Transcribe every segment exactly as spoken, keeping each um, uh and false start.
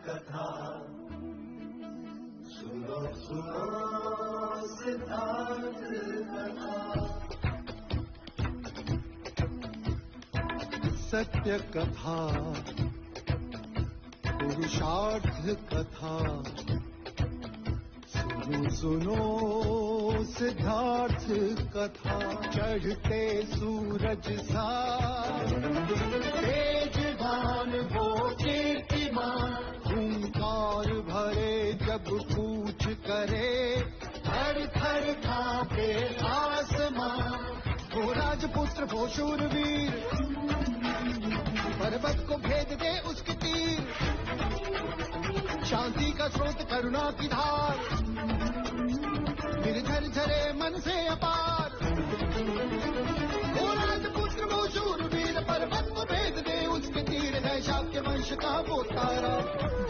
कथा सुनो सुनो सिद्धांत कथा। सत्य कथा पुरुषार्थ कथा सुनो सुनो सिद्धार्थ कथा। चढ़ते सूरज सा तेजवान वो कीर्तिमान हुंकार भरे जब कूच करे थर थर कांपे आसमान। वो राजपुत्र वो शूरवीर पर्वत को भेद दे उसके तीर। शांति का स्रोत करुणा की धार निर्झर झरे मन से अपार। वो राजपुत्र वो शूरवीर पर्वत को भेद दे उसके तीर है शाक्य वंश का वो तारा।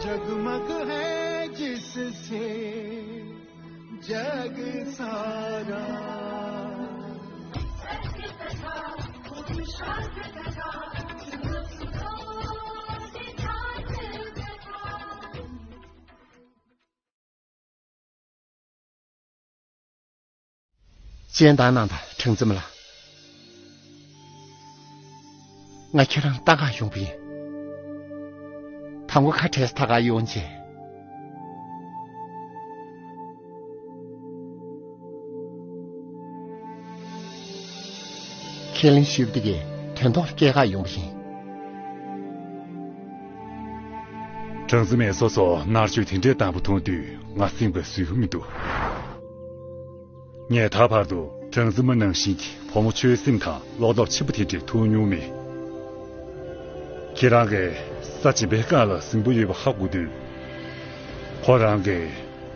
जगमग है जिससे जग सारा। སྤྱན་དང་གནང་དང་སྦྲང་རྩི་མ་ལགས། ང་ཁྱེད་རང་ལྟ་ག་ཡོང་པ་ཡིན། དང་པོ་ཁ་བྲལ་ཐག་ག་ཡོང་བྱས། ཁས་ལེན་ཞུས་པ་དེ་གའི་དོན་ཐོག་སྐྱེལ་ག་ཡོང་པ་ཡིན། སྦྲང་རྩི་མས་སོ་སོ་མནར་གཅོད་དེ་འདྲའི་དམ་པོ་མཐོང་དུས་ང་སེམས་པ་བཟོད་ཀྱི་མི་འདུག་ངས་ད་བར་དུ་སྦྲང་རྩི་མ་ནང་བཞིན་གྱི་བུ་མོ་ཆོས་སེམས་དང་བློ་སྟོབས་ཆེན་པོ་དེ་འདྲ་མཐོང་མྱོང་མེད། ཁྱེད་རང་གིས་ས་སྦྱིན་པའི་རྐང་ལ་གཟིམ་པོ་ཡོད་པ་ཧ་གོ་དུས། ཁོ་རང་གིས་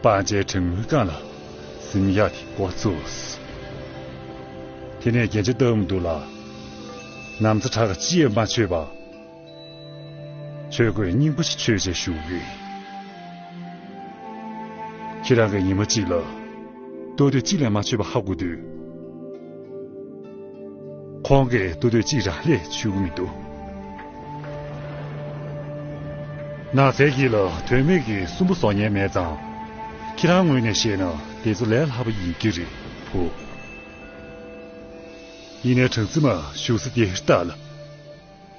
སྤང་བྱའི་གྲང་མོའི་རྐང་ལ་གཟིམ་ཡག་དེ་འགོ་བཙུགས། དེ་ནས་རྒྱན་ཆ་བཏབ་མི་འདུག་ལ། ན་བཟའ་གྲངས་ཀ་ཅི་ཡང་མ་མཆོད་པ། ཆོས་གོས་རྙིང་པ་ཞིག་མཆོད་བྱས་བཞུགས་ཡོད། ཁྱེད་རང་གིས་ཉི་མ་གཅིག་ལ་ལྟོ་ཐུན་གཅིག་ལས་མ་མཆོད་པ་ཧ་གོ་དུས། ཁོང་གིས་ལྟོ་ཐུན་གཅིག་རང་ལས་མཆོད་ཀྱི་མི་འདུག་ནགས་ཚལ་གྱི་ལ་དོན་མེད་ཀྱི་སུན་པོ་བཟོ་མཁན་མེད་ཙང་། ཁྱེད་རང་ངོས་ནས་བཤད་ན་དེ་ཚོ་ལས་སླ་པོ་ཡིན་གྱི་རེད་བུ། ཡིན་ནའི་སྦྲང་རྩི་མ་བཞུགས་ས་དེ་ལྟ་ལ།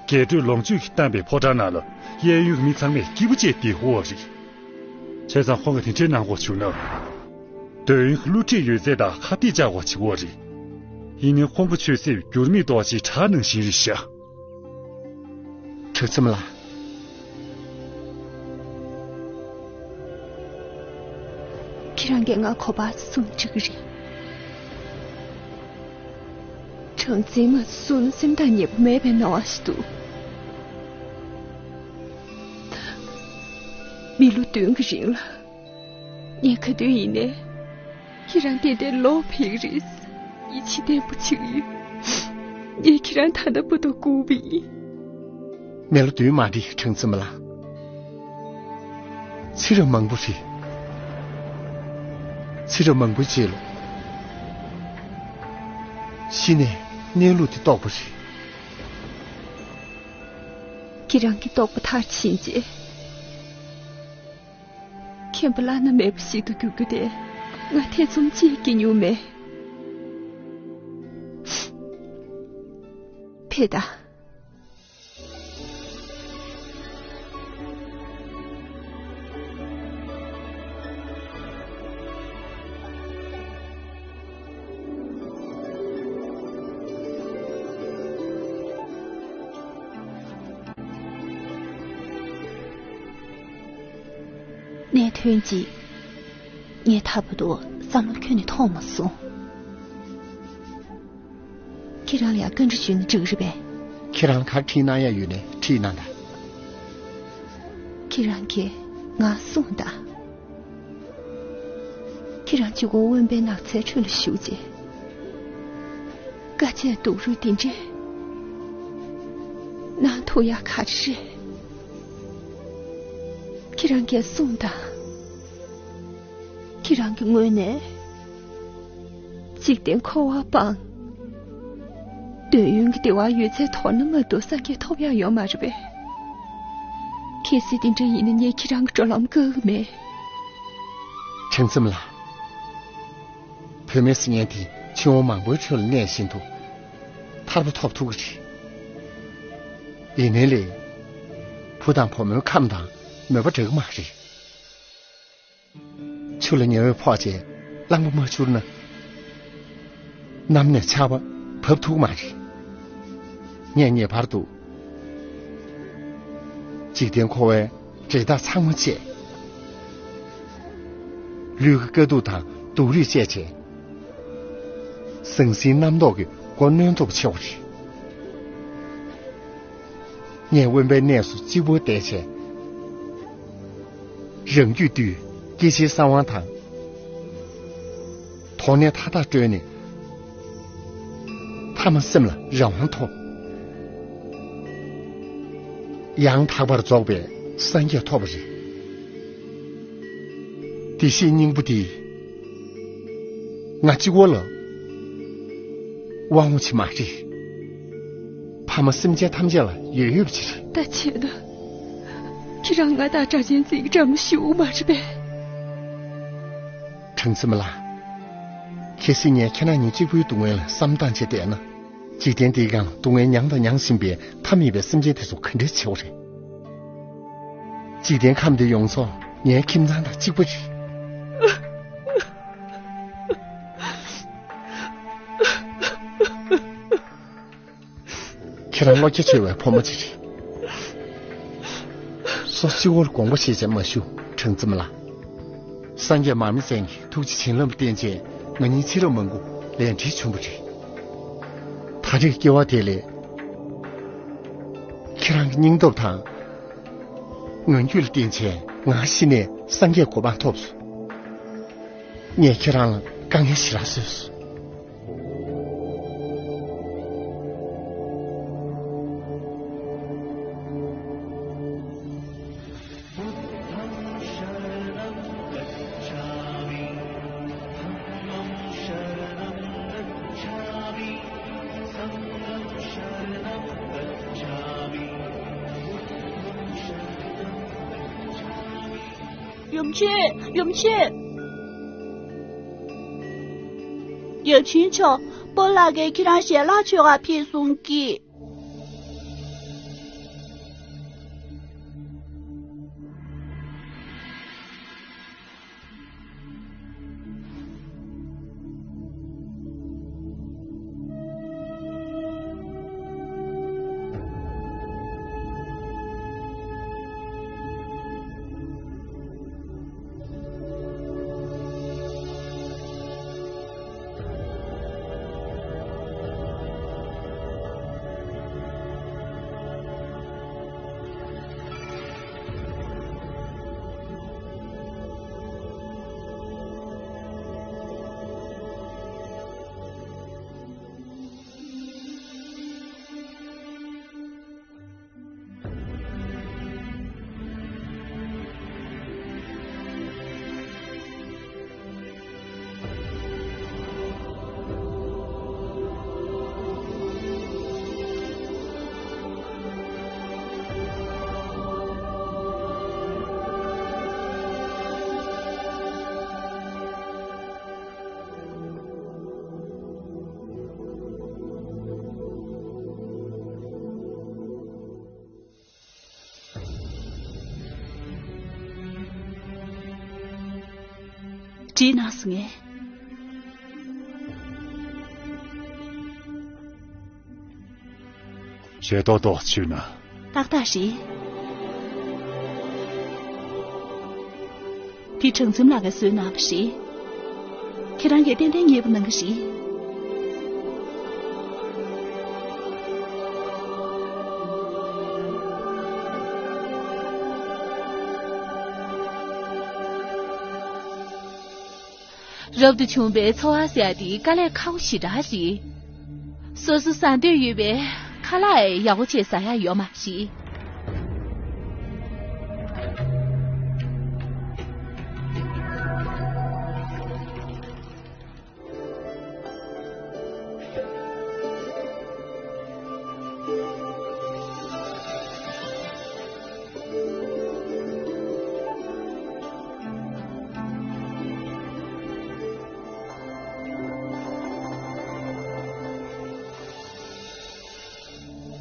རྒྱས་སྤྲོས་ལོངས་སྤྱོད་ཀྱིས་གཏམས་པའི་ཕོ་བྲང་ནང་ལ་གཡས་གཡོན་གྱི་མི་ཚང་མས་སྐྱིད་པོ་བྱས་བསྡད་ཡོད་རེད། བྱས་ཙང་ཁོང་གིས་དེ་འདྲའི་གནང་དགོས་བྱུང་ན། འདོད་ཡོན་གྱི་བསླུ་བྲིད་ཡོད་ཚད་དང་ཁ་གཏད་བཅག་དགོས་བྱེད་ཀྱི་ཡོད་རེད། ཡིན་ནའི་ཁོང་གི་ཆོས་སེམས་འགྱུར་མེད་རྡོ་རྗེའི་བྲག་ནང་བཞིན་རེད་ཤག་སྦྲང་རྩི་མ་ལགས། ཁྱེད་རང་གིས་ང་ག་པར་གསུངས་འགྲིག་གི་རེད། སྦྲང་རྩི་མ་གསུངས་ན་སེམས་ཐག་ཉེ་པོ་མེད་པའི་སྣང་བ་ཞིག་འདུག་མི་ལོ་བདུན་གྱི་རིང་ལ། ངས་ག་དུས་ཡིན་ནའི། ཁྱེད་རང་ཏན་ཏན་ལོག་ཕེབས་ཀྱི་རེད། ཡིད་ཆེས་བརྟན་པོ་བྱེད་ཀྱི་ཡོད། ངས་ཁྱེད་རང་ད་ལྟ་བར་དུ་སྒུག་པ་ཡིན། མི་ལོ་བདུན་མ་འགྲིག་སྦྲང་རྩི་མ་ལགས། ཚེ་རབས་མང་པོ་རེད། ཚེ་རབས་མང་པོའི་རྗེས་ལ། གཞི་ནས་གནས་ལུགས་དེ་རྟོགས་པ་རེད། ཁྱེད་རང་གི་རྟོགས་པ་མཐར་ཕྱིན་རྗེས། མཁྱེན་པ་བླ་ན་མེད་པ་ཞིག་ཏུ་འགྱུར་རྒྱུ་དེ་ང་ཐེ་ཚོམ་ཅིག་སྐྱེ་མྱོང་མེད། ཕེབས་དང་། གནད་དོན་གཅིག་ངས་ད་བར་དུ་བསམ་བློ་ཁྱོན་ནས་ཐོངས་མ་སོང་། ཁྱེད་རང་ལ་ཡང་བཀའ་འདྲི་ཞུས་ན་འགྲིག་རེད་པས། ཁྱེད་རང་ལ་ག་རེ་དྲིས་གནང་ཡ་ཡོད་ན་དྲིས་གནང་དང་། ཁྱེད་རང་གིས་ང་གསུངས་དང་། ཁྱེད་རང་གཅིག་པོ་དབེན་པའི་ནགས་ཚལ་ཁྲོད་ལ་བཞུགས་རྗེས། དཀའ་སྤྱད་སྡུག་རུས་འདི་འདྲའི་གནང་ཐུབ་ཡག་ག་རེ་རེད། ཁྱེད་རང་གིས་གསུངས་དང་། ཁྱེད་རང་གི་ངོས་ནས་འཇིག་རྟེན་འཁོར་བ་སྤངས། འདོད་ཡོན་གྱི་བདེ་བ་ཡོད་ཚད་དོར་ན་མ་གཏོགས་སངས་རྒྱས་ཐོབ་ཡག་ཡོད་མ་རེད་པས། གལ་སྲིད་དེ་འདྲ་ཡིན་ན་ངས་ཁྱེད་རང་གི་འགྲོ་ལམ་བཀག་གི་མེད། ཁྲེང་ཚིམ་ལགས། བུད་མེད་ཟེར་མཁན་དེ་འཆིང་བ་མང་པོའི་ཁྲོད་ལ་གནས་བཞིན་དུ། ཐར་པ་ཐོབ་ཐུབ་ཀྱི་རེད། ཡིན་ནའི་ལས། བུ་དང་བུ་མོའི་ཁམས་དང་མོས་པ་འདྲ་གི་མ་རེད། ཆུ་ལ་ཉ་འོད་ཕོག་རྗེས་རླངས་པ་མ་འཕྱུར་ན། གནམ་ནས་ཆར་པ་བབས་ཐུབ་ཀྱི་མ་རེད། ངས་ངེས་པར་དུ། འཇིག་རྟེན་འཁོར་བའི་འབྲེལ་ཐག་ཚང་མ་བཅད། ལུས་ཀྱི་དཀའ་སྡུག་དང་སྡུག་རུས་བཅད་བྱས། ཟང་ཟིང་རྣམ་རྟོག་གི་མགོ་གནོན་ཐུབ་པ་བྱེད་དགོས་རེད། ངས་དབེན་པའི་གནས་སུ་གཅིག་པུར་བསྡད་བྱས། རང་རྒྱུད་དུ་སྐྱེ་འཆིའི་གསང་བ་དང་། དོགས་གནས་མཐའ་དག་བཀྲོལ་ནས། ཐ་མ་སེམས་ལ་རང་དབང་ཐོབ། ཡང་དག་པར་རྫོགས་པའི་སངས་རྒྱས་ཐོབ་པ་རེད། བདེ་གཤེགས་སྙིང་པོ་འདི། ང་གཅིག་པོ་ལ་དབང་བོ་ཆེ་མ་རེད། ཕ་མ་སེམས་ཅན་ཐམས་ཅད་ལ་ཡོད་ཡོད་པ་ཅིག་རེད། ད་བྱས་ན། ཁྱེད་རང་ང་དང་སྒྲ་གཅན་འཛིན་གྱི་འགྲམ་ལ་ཞུགས་མ་རེད་པས། ཁྲེང་ཚིམ་ལགས། གལ་སྲིད་ངས་ཁྱེད་རང་གཉིས་གཅིག་པུའི་སྡུག་བསྔལ་ལ་བསམ་བློ་བཏང་བྱས་བསྡད་ན། འཇིག་རྟེན་འདིའི་སྒང་ལ་སྡུག་བསྔལ་མྱངས་དང་མྱང་བཞིན་པའི་མཐའ་མེད་པའི་སེམས་ཅན་དེ་ཚོ་ག་འདྲས་བྱེད་དགོས་རེད། འཇིག་རྟེན་ཁམས་འདི་ཡོངས་རྫོགས་ངའི་ཁྱིམ་ཚང་དང་གཅིག་པ་རེད། ཁྱེད་རང་བློ་རྒྱ་ཆེ་བའི་བུ་མོ་ཅིག་རེད། སོ་སོ་གཅིག་པོར་དགོངས་པ་བཞེས་བྱས་མ་བཞུགས། ཁྲེང་ཚིམ་ལགས། སངས་རྒྱས་མར་མེ་མཚན་གྱི་ཐུགས་རྗེ་བྱིན་རླབས་བརྟེན་བྱས་ང་གཉིས་ཚེ་རབས་མང་པོ་ལས་འབྲེལ་བྱུང་བ་རེད། ད་རེས་སྐྱེ་བ་དེ་ལས། ཁྱེད་རང་གི་སྙིང་སྟོབས་དང་། ངང་རྒྱུད་ལ་བརྟེན་བྱས་ང་ཤི་ནས་སངས་རྒྱས་གོ་འཕང་ཐོབ་སོང་། ངས་ཁྱེད་རང་ལ་དཀའ་ངལ་ཞེ་དྲག་བཟོས་སོང་། ཡུམ་ཆེན། ཡུམ་ཆེན། ཡབ་ཆེན་མཆོག་སྤོ་ལགས་ཀྱིས་ཁྱེད་རང་ཞལ་ལག་མཆོད་ག་ཕེབས་གསུང་གི། བྲིས་གནང་སོང་ངས། ཞེ་ཏོག་ཏོག་བྱུང་ན། ཏག་ཏག་རེད། དེ་གྲངས་འཛོམས་ལགས་ཀྱིས་བཟོས་གནང་བ་རེད། ཁྱེད་རང་གིས་ཏན་ཏན་མཉེས་པོ་གནང་གི་རེད། རབ་ཏུ་བྱུང་བའི་འཚོ་བ་ཟེར་ཡ་དེ་དཀའ་ལས་ཁག་པོ་ཞེ་དྲག་རེད། སོ་སོ་ཟ་འདོད་ཡོད་པའི་ཁ་ལག་ཡག་པོ་བྱས་ཟ་ཡ་ཡོད་མ་རེད།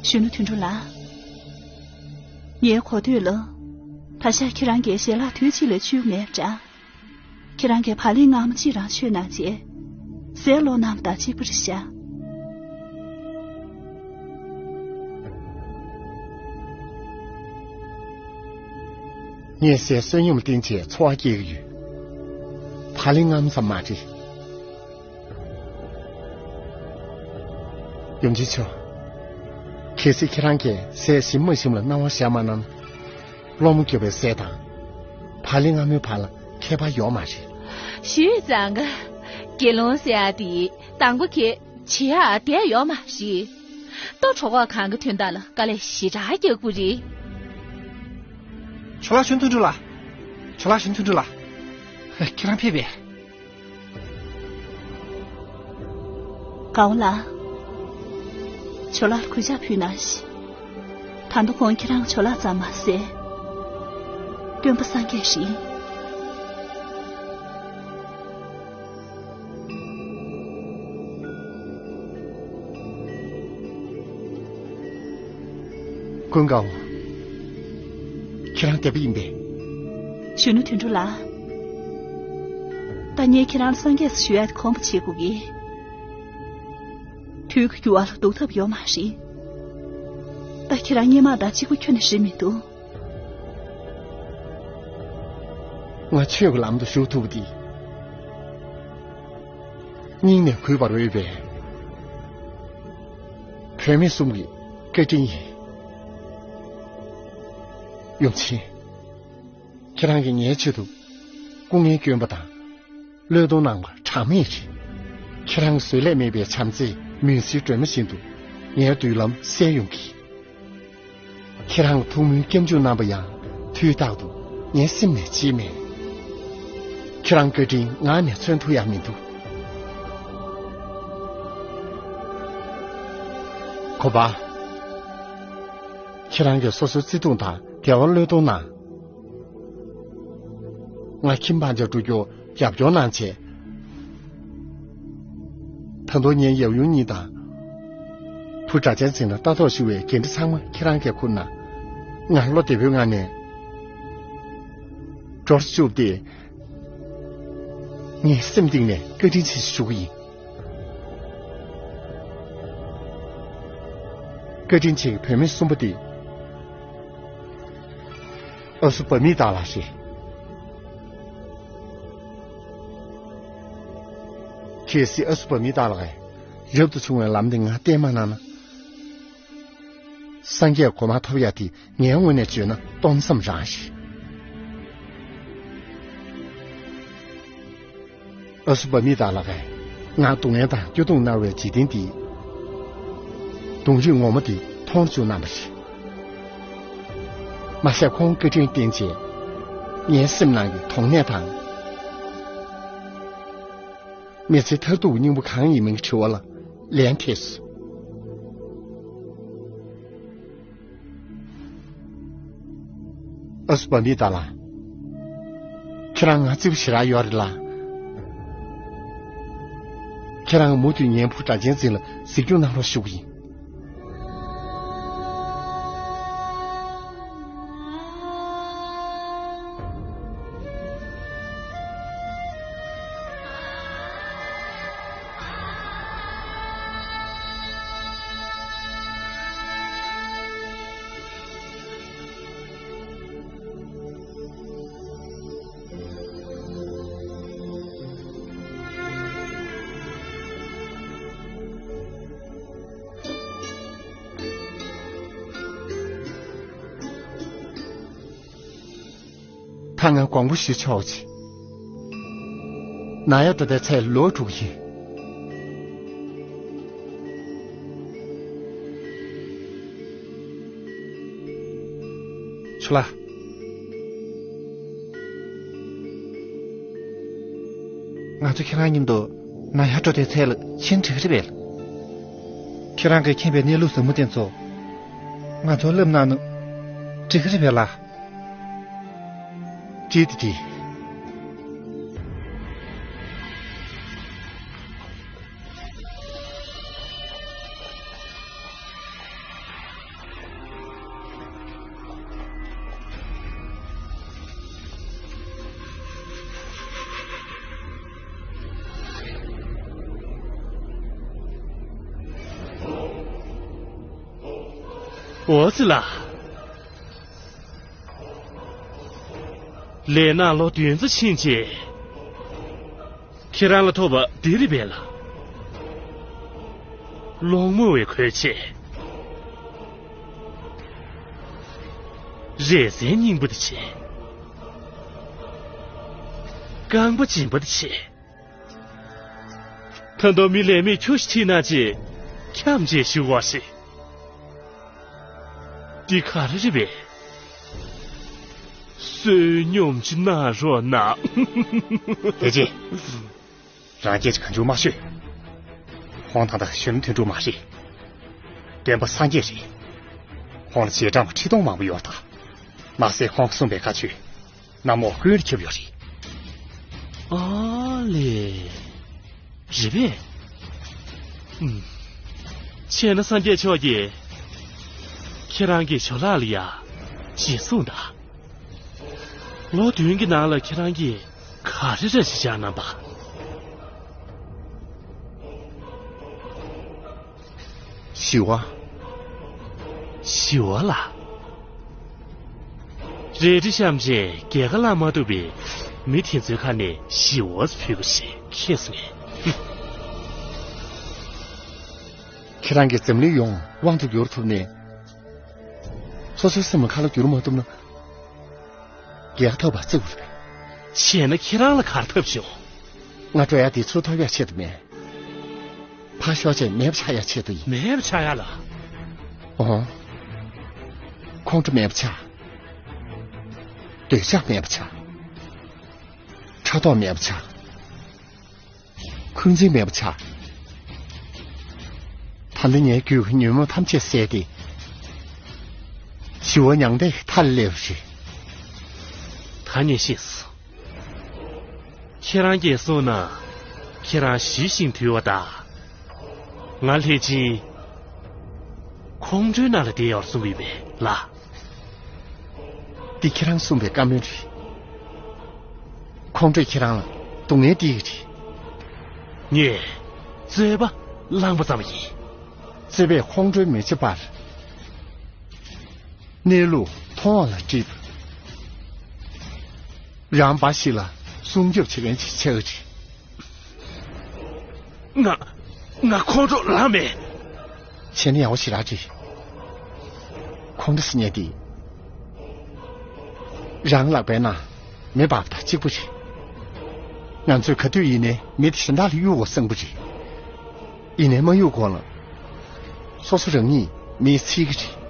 གཞོན་ནུ་དོན་གྲུབ་ལགས། ངའི་གོ་ཐོས་ལ། ད་ཆ་ཁྱེད་རང་གིས་ཞལ་ལག་དུས་གཅིག་ལ་མཆོད་མེད་འདྲ། ཁྱེད་རང་གིས་བག་ལེབ་མངར་མོ་གཅིག་རང་མཆོད་གནང་རྗེས། ཟས་སློང་གནང་བ་དང་གཅིག་པ་རེད་ཤག། ངས་ཟས་བསོད་སྙོམས་བསྟེན་བྱས་འཚོ་བ་སྐྱེལ་གྱི་ཡོད། བག་ལེབ་མངར་མོ་ཙམ་མ་རེད། ཡུམ་ཆེན་མཆོག། གལ་སྲིད་ཁྱེད་རང་གིས་ཟས་ཞིམ་མ་ཞིམ་ལ་སྣང་བ་བཞག་མ་གནང་ན། སློང་མོ་རྒྱོབ་པའི་ཟས་དང་། བག་ལེབ་མངར་མོའི་བར་ལ་ཁྱད་པར་ཡོད་མ་རེད། ཞུས་ཙང་ག་དགེ་སློང་ཟེར་ཡ་དེ་དང་པོ་ཁྱེད་བྱེད་ཡ་བསྡད་ཡོད་མ་རེད། ལྟོ་གྲོད་ཁོག་གང་གི་དོན་དག་ལ་དཀའ་ལས་ཞེ་དྲག་རྒྱག་དགོས་རེད། ཇོ་ལགས། གཞོན་ནུ་དོན་གྲུབ་ལགས། ཇོ་ལགས། གཞོན་ནུ་དོན་གྲུབ་ལགས། ཁྱེད་རང་ཕེབས་པས། དགའ་བོ་ལགས། ཇོ་ལགས་ལ་གུས་ཕྱག་ཕུལ་གནང་ཞིག། ད་དུང་ཁོང་ཁྱེད་རང་ཇོ་ལགས་ཙམ་མ་ཟད། སྟོན་པ་སངས་རྒྱས་ཤིག། ཀུན་དགའ་བོ། ཁྱེད་རང་དད་པ་ཡིན་པས། གཞོན་ནུ་དོན་གྲུབ་ལགས། ད་ངས་ཁྱེད་རང་ལ་སངས་རྒྱས་སུ་ཞུ་ཡ་དེ་ཁོམ་པ་བྱེད་དགོས་ཀྱི། དུས་ཀྱི་འགྱུར་བ་ལ་ལྡོག་ཐབས་ཡོད་མ་རེད། ད་ཁྱེད་རང་སྔོན་མ་དང་གཅིག་པ་ཁྱོན་ནས་རེད་མི་འདུག། ང་ཆོས་ཀྱི་ལམ་དུ་ཞུགས་ཐུབ་པ་འདི། སྙིང་ནས་གུས་པར་འོས་པའི་བུད་མེད་གསུམ་གྱི་བཀའ་དྲིན་ཡིན། ཡུམ་ཆེན། ཁྱེད་རང་གིས་ངའི་ཆེད་དུ་སྐུ་ངལ་བསྐྱོན་པ་དང་། བློས་གཏོང་གནང་བ་གྲངས་མེད་རེད། ཁྱེད་རང་གི་བཟོད་ལས་མེད་པའི་བྱམས་བརྩེས་མུན་སེལ་སྒྲོན་མ་བཞིན་དུ་ངའི་མདུན་ལམ་གསལ་ཡོང་གི། ཁྱེད་རང་ལ་ཐུགས་སྨོན་སྐྱབས་འཇུག་གནང་བ་ཡང་དུས་རྟག་ཏུ་ངའི་སེམས་ནས་བརྗེད་མེད། ཁྱེད་རང་བཀའ་དྲིན་ངག་ནས་མཚོན་ཐུབ་ཡ་མི་འདུག། གོ་པ། ཁྱེད་རང་གིས་སོ་སོའི་བརྩེ་དུང་དང་བདེ་བ་བློས་གཏོང་གནང་། ང་ཁྱིམ་སྤང་བྱ་འགྲོ་རྒྱུར་རྒྱབ་སྐྱོར་གནང་བྱས། ད་དུང་ངའི་ཡབ་ཡུམ་གཉིས་དང་། བུ་སྒྲ་གཅན་འཛིན་ལ་ལྟ་རྟོག་ཞུ་བའི་འགན་འཁྲི་ཚང་མ་ཁྱེད་རང་གིས་འཁུར་གནང་། ང་བློ་བདེ་པོའི་ངང་ནས་འགྲོ་བཅུག་སྟེ། ངའི་སེམས་གཏིང་ནས་བཀའ་དྲིན་ཆེ་ཞུ་གི་ཡིན། བཀའ་དྲིན་ཆེ་གི་བུད་མེད་གསུམ་པོ་དེ། ཨ་སུ་བ་མི་དག་ལ་ཞེས། གལ་སྲིད་ཨ་སུ་བ་མི་དག་ལ་རབ་ཏུ་བྱུང་བའི་ལམ་དེ་ང་བསྟན་མ་གནང་ན། སངས་རྒྱས་གོ་འཕང་ཐོབ་ཡ་དེ་ངའི་ངོས་ནས་བརྗོད་ན་སྟོང་བསམ་རང་ཞིག། ཨ་སུ་བ་མི་དག་ལ་ང་སྡུག་བསྔལ་དང་སྐྱོ་གདུང་མནར་བའི་འཇིག་རྟེན་འདིའི་གདོང་རིས་ངོ་མ་དེ་མཐོང་བཅུག་གནང་བ་རེད། མ་ཟད་ཁོང་བཀའ་དྲིན་བརྟེན་བྱས་ངའི་སེམས་ནང་གི་དོགས་གནས་དང་། མི་ཚེ་མཐར་ཐུག་གི་སྙིང་པོ་གང་ཡིན་མིན་གྱི་དྲི་བ་ལ་ལན་ཐེབས་སོང་། ཨ་སུ་བ་མི་དག་ལ། ཁྱེད་རང་ང་བརྩི་བ་ཞེ་དྲག་ཡོད་རེད་ལ། ཁྱེད་རང་མུ་མཐུད་ངའི་བུ་སྒྲ་གཅན་འཛིན་ལ་གཟིགས་སྐྱོང་གནང་རོགས་ཞུ་གི་ཡིན། ད་ང་དགོངས་པ་ཞུ་ཆོག་ཅིག། ནང་ཡར་འགྲོ་དུས་ཚོད་ལོག་འགྲོ་གི་ཡིན། ཇོ་ལགས། ང་ཚོ་ཁྱེད་རང་མཉམ་དུ་ནང་ཡར་འགྲོ་དུས་ཚོད་ལ་ཕྱིན་འགྲིག་གི་རེད་པས། ཁྱེད་རང་གིས་མཁྱེན་པའི་གནས་ལུགས་ཟབ་མོ་དེ་ཚོ་ང་ཚོར་བསླབ་གནང་ན་འགྲིག་གི་རེད་པས་ལགས། ཅི་སྟེ་ཅི། འོ་ཙི་ལ། ལས་ནག་ལོ་བདུན་ཙམ་ཕྱིན་རྗེས། ཁྱེད་རང་ལ་ཐོབ་པ་འདི་རེད་པས་ལ། སློང་མོ་བའི་གོས་ཆེ། རས་གཟན་རྙིང་པོ་དེ་ཆེ། རྐང་པ་འཇིམ་པ་དེ་ཆེ། ད་དུང་མི་ལས་མེད་ཁྱོ་ཞིག་ཁྲིད་ན་ཅེས་འཁྱམས་བྱས་བཞུགས་པ་རེད། འདི་ག་རེ་རེད་པས། བསོད་སྙོམས་ཅིག་གནང་རོགས་གནང་། དེ་རྗེས། རང་སྐད་ཅིག་གང་བྱུང་མ་ཤོད། ཁོང་ད་ལྟ་གཞོན་ནུ་དོན་གྲུབ་མ་རེད། སྟོན་པ་སངས་རྒྱས་རེད། ཁོང་ལ་རྗེས་འབྲང་བ་ཁྲི་སྟོང་མང་པོ་ཡོད་ད། མ་ཟད་ཁོང་གསུངས་པའི་བཀའ་ཆོས། གནམ་འོག་ཀུན་ལ་ཁྱབ་ཡོད་རེད། ཨ་ལས། རེད་པས། ཨུམ། བྱས་ན་སངས་རྒྱས་མཆོག་གིས་ཁྱེད་རང་གི་ཇོ་ལགས་ལ་ཡ་ཞེས་གསུངས་དང་། ལོ་བདུན་གྱི་ནང་ལ་ཁྱེད་རང་གིས་ག་རེ་རེ་ཞིག་བཞག་གནང་པ། ཞི་བ། ཞི་བ་ལ། རལ་གྲི་བཤམས་རྗེས་རྒྱལ་ཁ་བླངས་མ་ཐུབ་པའི་མི་དེ་ཚོའི་ཁ་ནས་ཞི་བ་ཕུལ་དགོས་ཞེས་ཁྱེད་སུ་ངས། ཁྱེད་རང་གིས་འཛམ་གླིང་ཡོངས་དབང་དུ་བསྒྱུར་ཐུབ་ནས། སོ་སོའི་སེམས་ལ་ཁ་ལོ་བསྒྱུར་མ་ཐུབ་ན། རྒྱལ་ཁ་ཐོབ་པ་བརྩི་དགོས་རེད། བྱས་ན་ཁྱེད་རང་ལ་ག་རེ་ཐོབ་བྱུང་། ང་འགྲོ་ཡ་དེ་ཚུར་ཐོབ་ཡ་ཆེད་དུ་མེད། ཕར་ཞོག་ཅེས་མེད་པ་ཆགས་ཡ་ཆེད་དུ་ཡིན། མེད་པ་ཆགས་ཡ་ལ། འོ། ཁོང་ཁྲོ་མེད་པ་ཆགས། འདོད་ཆགས་མེད་པ་ཆགས། ཕྲག་དོག་མེད་པ་ཆགས། འཁོན་འཛིན་མེད་པ་ཆགས། ད་ལྟ་ངའི་རྒྱུད་ཀྱི་ཉོན་མོངས་ཐམས་ཅད་བསལ་ཏེ། ཞི་བ་མྱང་འདས་ཀྱི་མཐའ་ལ་སླེབས་པ་རེད། ད་ངས་ཤེས་སོང་། ཁྱེད་རང་གིས་གསུངས་ན། ཁྱེད་རང་ཞི་ཞིང་དུལ་བ་དང་། ང་ལྷས་སྦྱིན། ཁོང་ཁྲོའི་ནང་ལ་བསྡད་ཡོད་གསུངས་པ་ཡིན་པས་ལགས། འདི་ཁྱེད་རང་གསུངས་པའི་བཀའ་མོལ་རེད། ཁོང་ཁྲོས་ཁྱེད་རང་ལ་སྡུག་བསྔལ་སྟེར་གྱི་རེད། ངས་རྩོད་པ་བླངས་པ་ཙམ་ཡིན། རྩོད་པས་ཁོང་ཁྲོའི་མེ་ལྕེ་སྤར། གནས་ལུགས་མཐོང་བ་ལ་སྒྲིབ། རང་འབའ་ཞིག་ལ་སྲུང་སྐྱོབ་བྱེད་མཁན་ཅིག་ཆགས་ཀྱི་རེད། ང་། ང་ཁོང་ཁྲོ་ལངས་མེད། བྱས་ན་ཡག་པོ་ཞེ་དྲག་རེད། ཁོང་ཁྲོ་ཟེར་མཁན་དེ། རང་ལག་པའི་ནང་མེ་འབར་བ་དང་གཅིག་པ་རེད། ང་ཚོས་ག་དུས་ཡིན་ནའི་མེ་དེ་གཞན་དག་ལ་གཡུག་དགོས་བསམ་གྱི་རེད། ཡིན་ནའི་མ་གཡུག་གོང་ལ། སོ་སོ་རང་ཉིད་མེས་འཚིག་གི་རེད།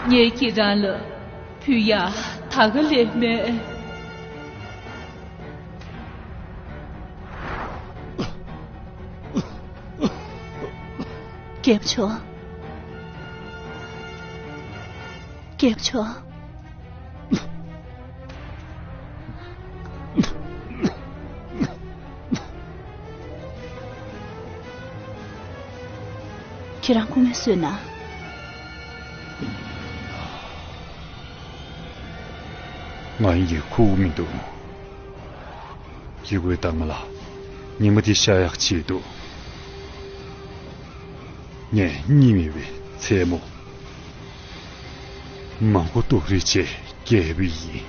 ངས་ཁྱེད་རང་ལ་ཕུལ་ཡག་ད་ག་ལས་མེད། རྒྱལ་པོ་མཆོག་རྒྱལ་པོ་མཆོག་ཁྱེད་རང་སྐུ་ངལ་གསོས་ན། ང་ཡི་ཁུག་མི་འདུག་ཡི་གུའི་ད་ང་ལ་ཉི་མ་འདི་ཤར་ཡག་ཆེད་དུ། ངས་གཉིད་མེད་པའི་མཚན་མོ། མ་མགོ་ཏོག་རེ་བྱས་བསྐྱལ་བ་ཡིན།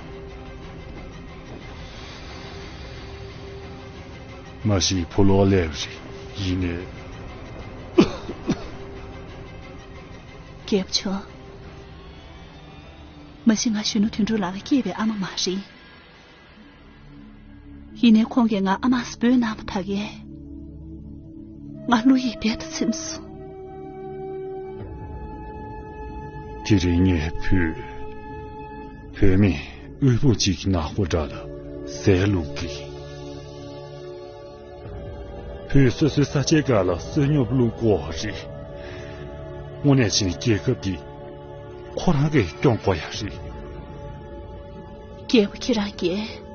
མ་གཞི་ཕོ་ལོག་སླེབས་རེད་ཡིན་ནའི། རྒྱལ་པོ་མཆོག་མ་གཞི་ང་གཞོན་ནུ་དོན་གྲུབ་ལགས་ལ་སྐྱེས་པའི་ཨ་མ་མ་རེད། ཡིན་ནའི་ཁོང་གིས་ང་ཨ་མ་ཟེར་འབོད་གནང་བ་ད་གས། ང་བློ་ཡིད་རྦད་དེ་ཚིམས་སོང་། དེ་རིང་ངས་ཕུལ། བོད་མིས་དབུལ་པོ་གཅིག་གི་ནག་པོ་དགྲ་ལ་ཟས་བླུགས་ཀྱིས། བོད་སོ་སོའི་ས་ཆའི་སྒང་ལ་བསོད་སྙོམས་བླུགས་དགོས་པ་རེད། དངོས་གནས་བྱས་ན་རྒྱལ་ཁབ་འདི་ཁོ་རང་གིས་སྐྱོང་དགོས་ཡ་རེད། རྒྱལ་པོ་ཁྱེད་རང་རྒྱལ།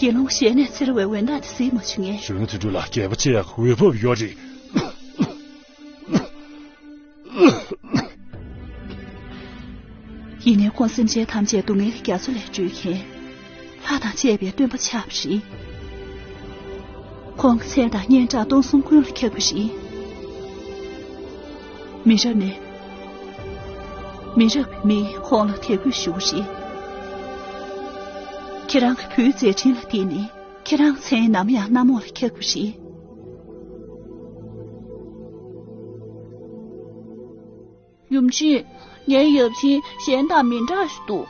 དགེ་སློང་ཞལ་ནས་འཚེར་བའི་འོད་མདངས་དེ་གཟིགས་མ་བྱུང་ངས། གཞོན་ནུ་དོན་གྲུབ་ལགས། རྒྱལ་པོ་ཆེ་ཡག་གི་འོས་བབ་ཡོད་རེད། ཡིན་ནའི་ཁོང་སེམས་ཅན་ཐམས་ཅད་སྡུག་བསྔལ་གྱི་རྒྱ་མཚོ་ལས་སྒྲོལ་མཁན། ལྷ་དང་བཅས་པའི་སྟོན་པ་ཆགས་པ་རེད། ཁོང་གི་མཚན་དང་སྙན་གྲགས་སྟོང་གསུམ་ཀུན་ལ་ཁྱབ་པ་རེད། མི་རབས་ནས་མི་རབས་མིས་ཁོང་ལ་དད་གུས་ཞུ་བ་རེད། ཁྱེད་རང་གི་བུའི་མཛད་འཕྲིན་ལ་བརྟེན་ནས་ཁྱེད་རང་མཚན་ནམ་ཡང་གནམ་འོག་ལ་ཁྱབ་དགོས་རེད། ཡུམ་ཆེན། ངའི་ཡབ་ཆེན་གཞན་དང་མི་འདྲ་ཞིག་འདུག་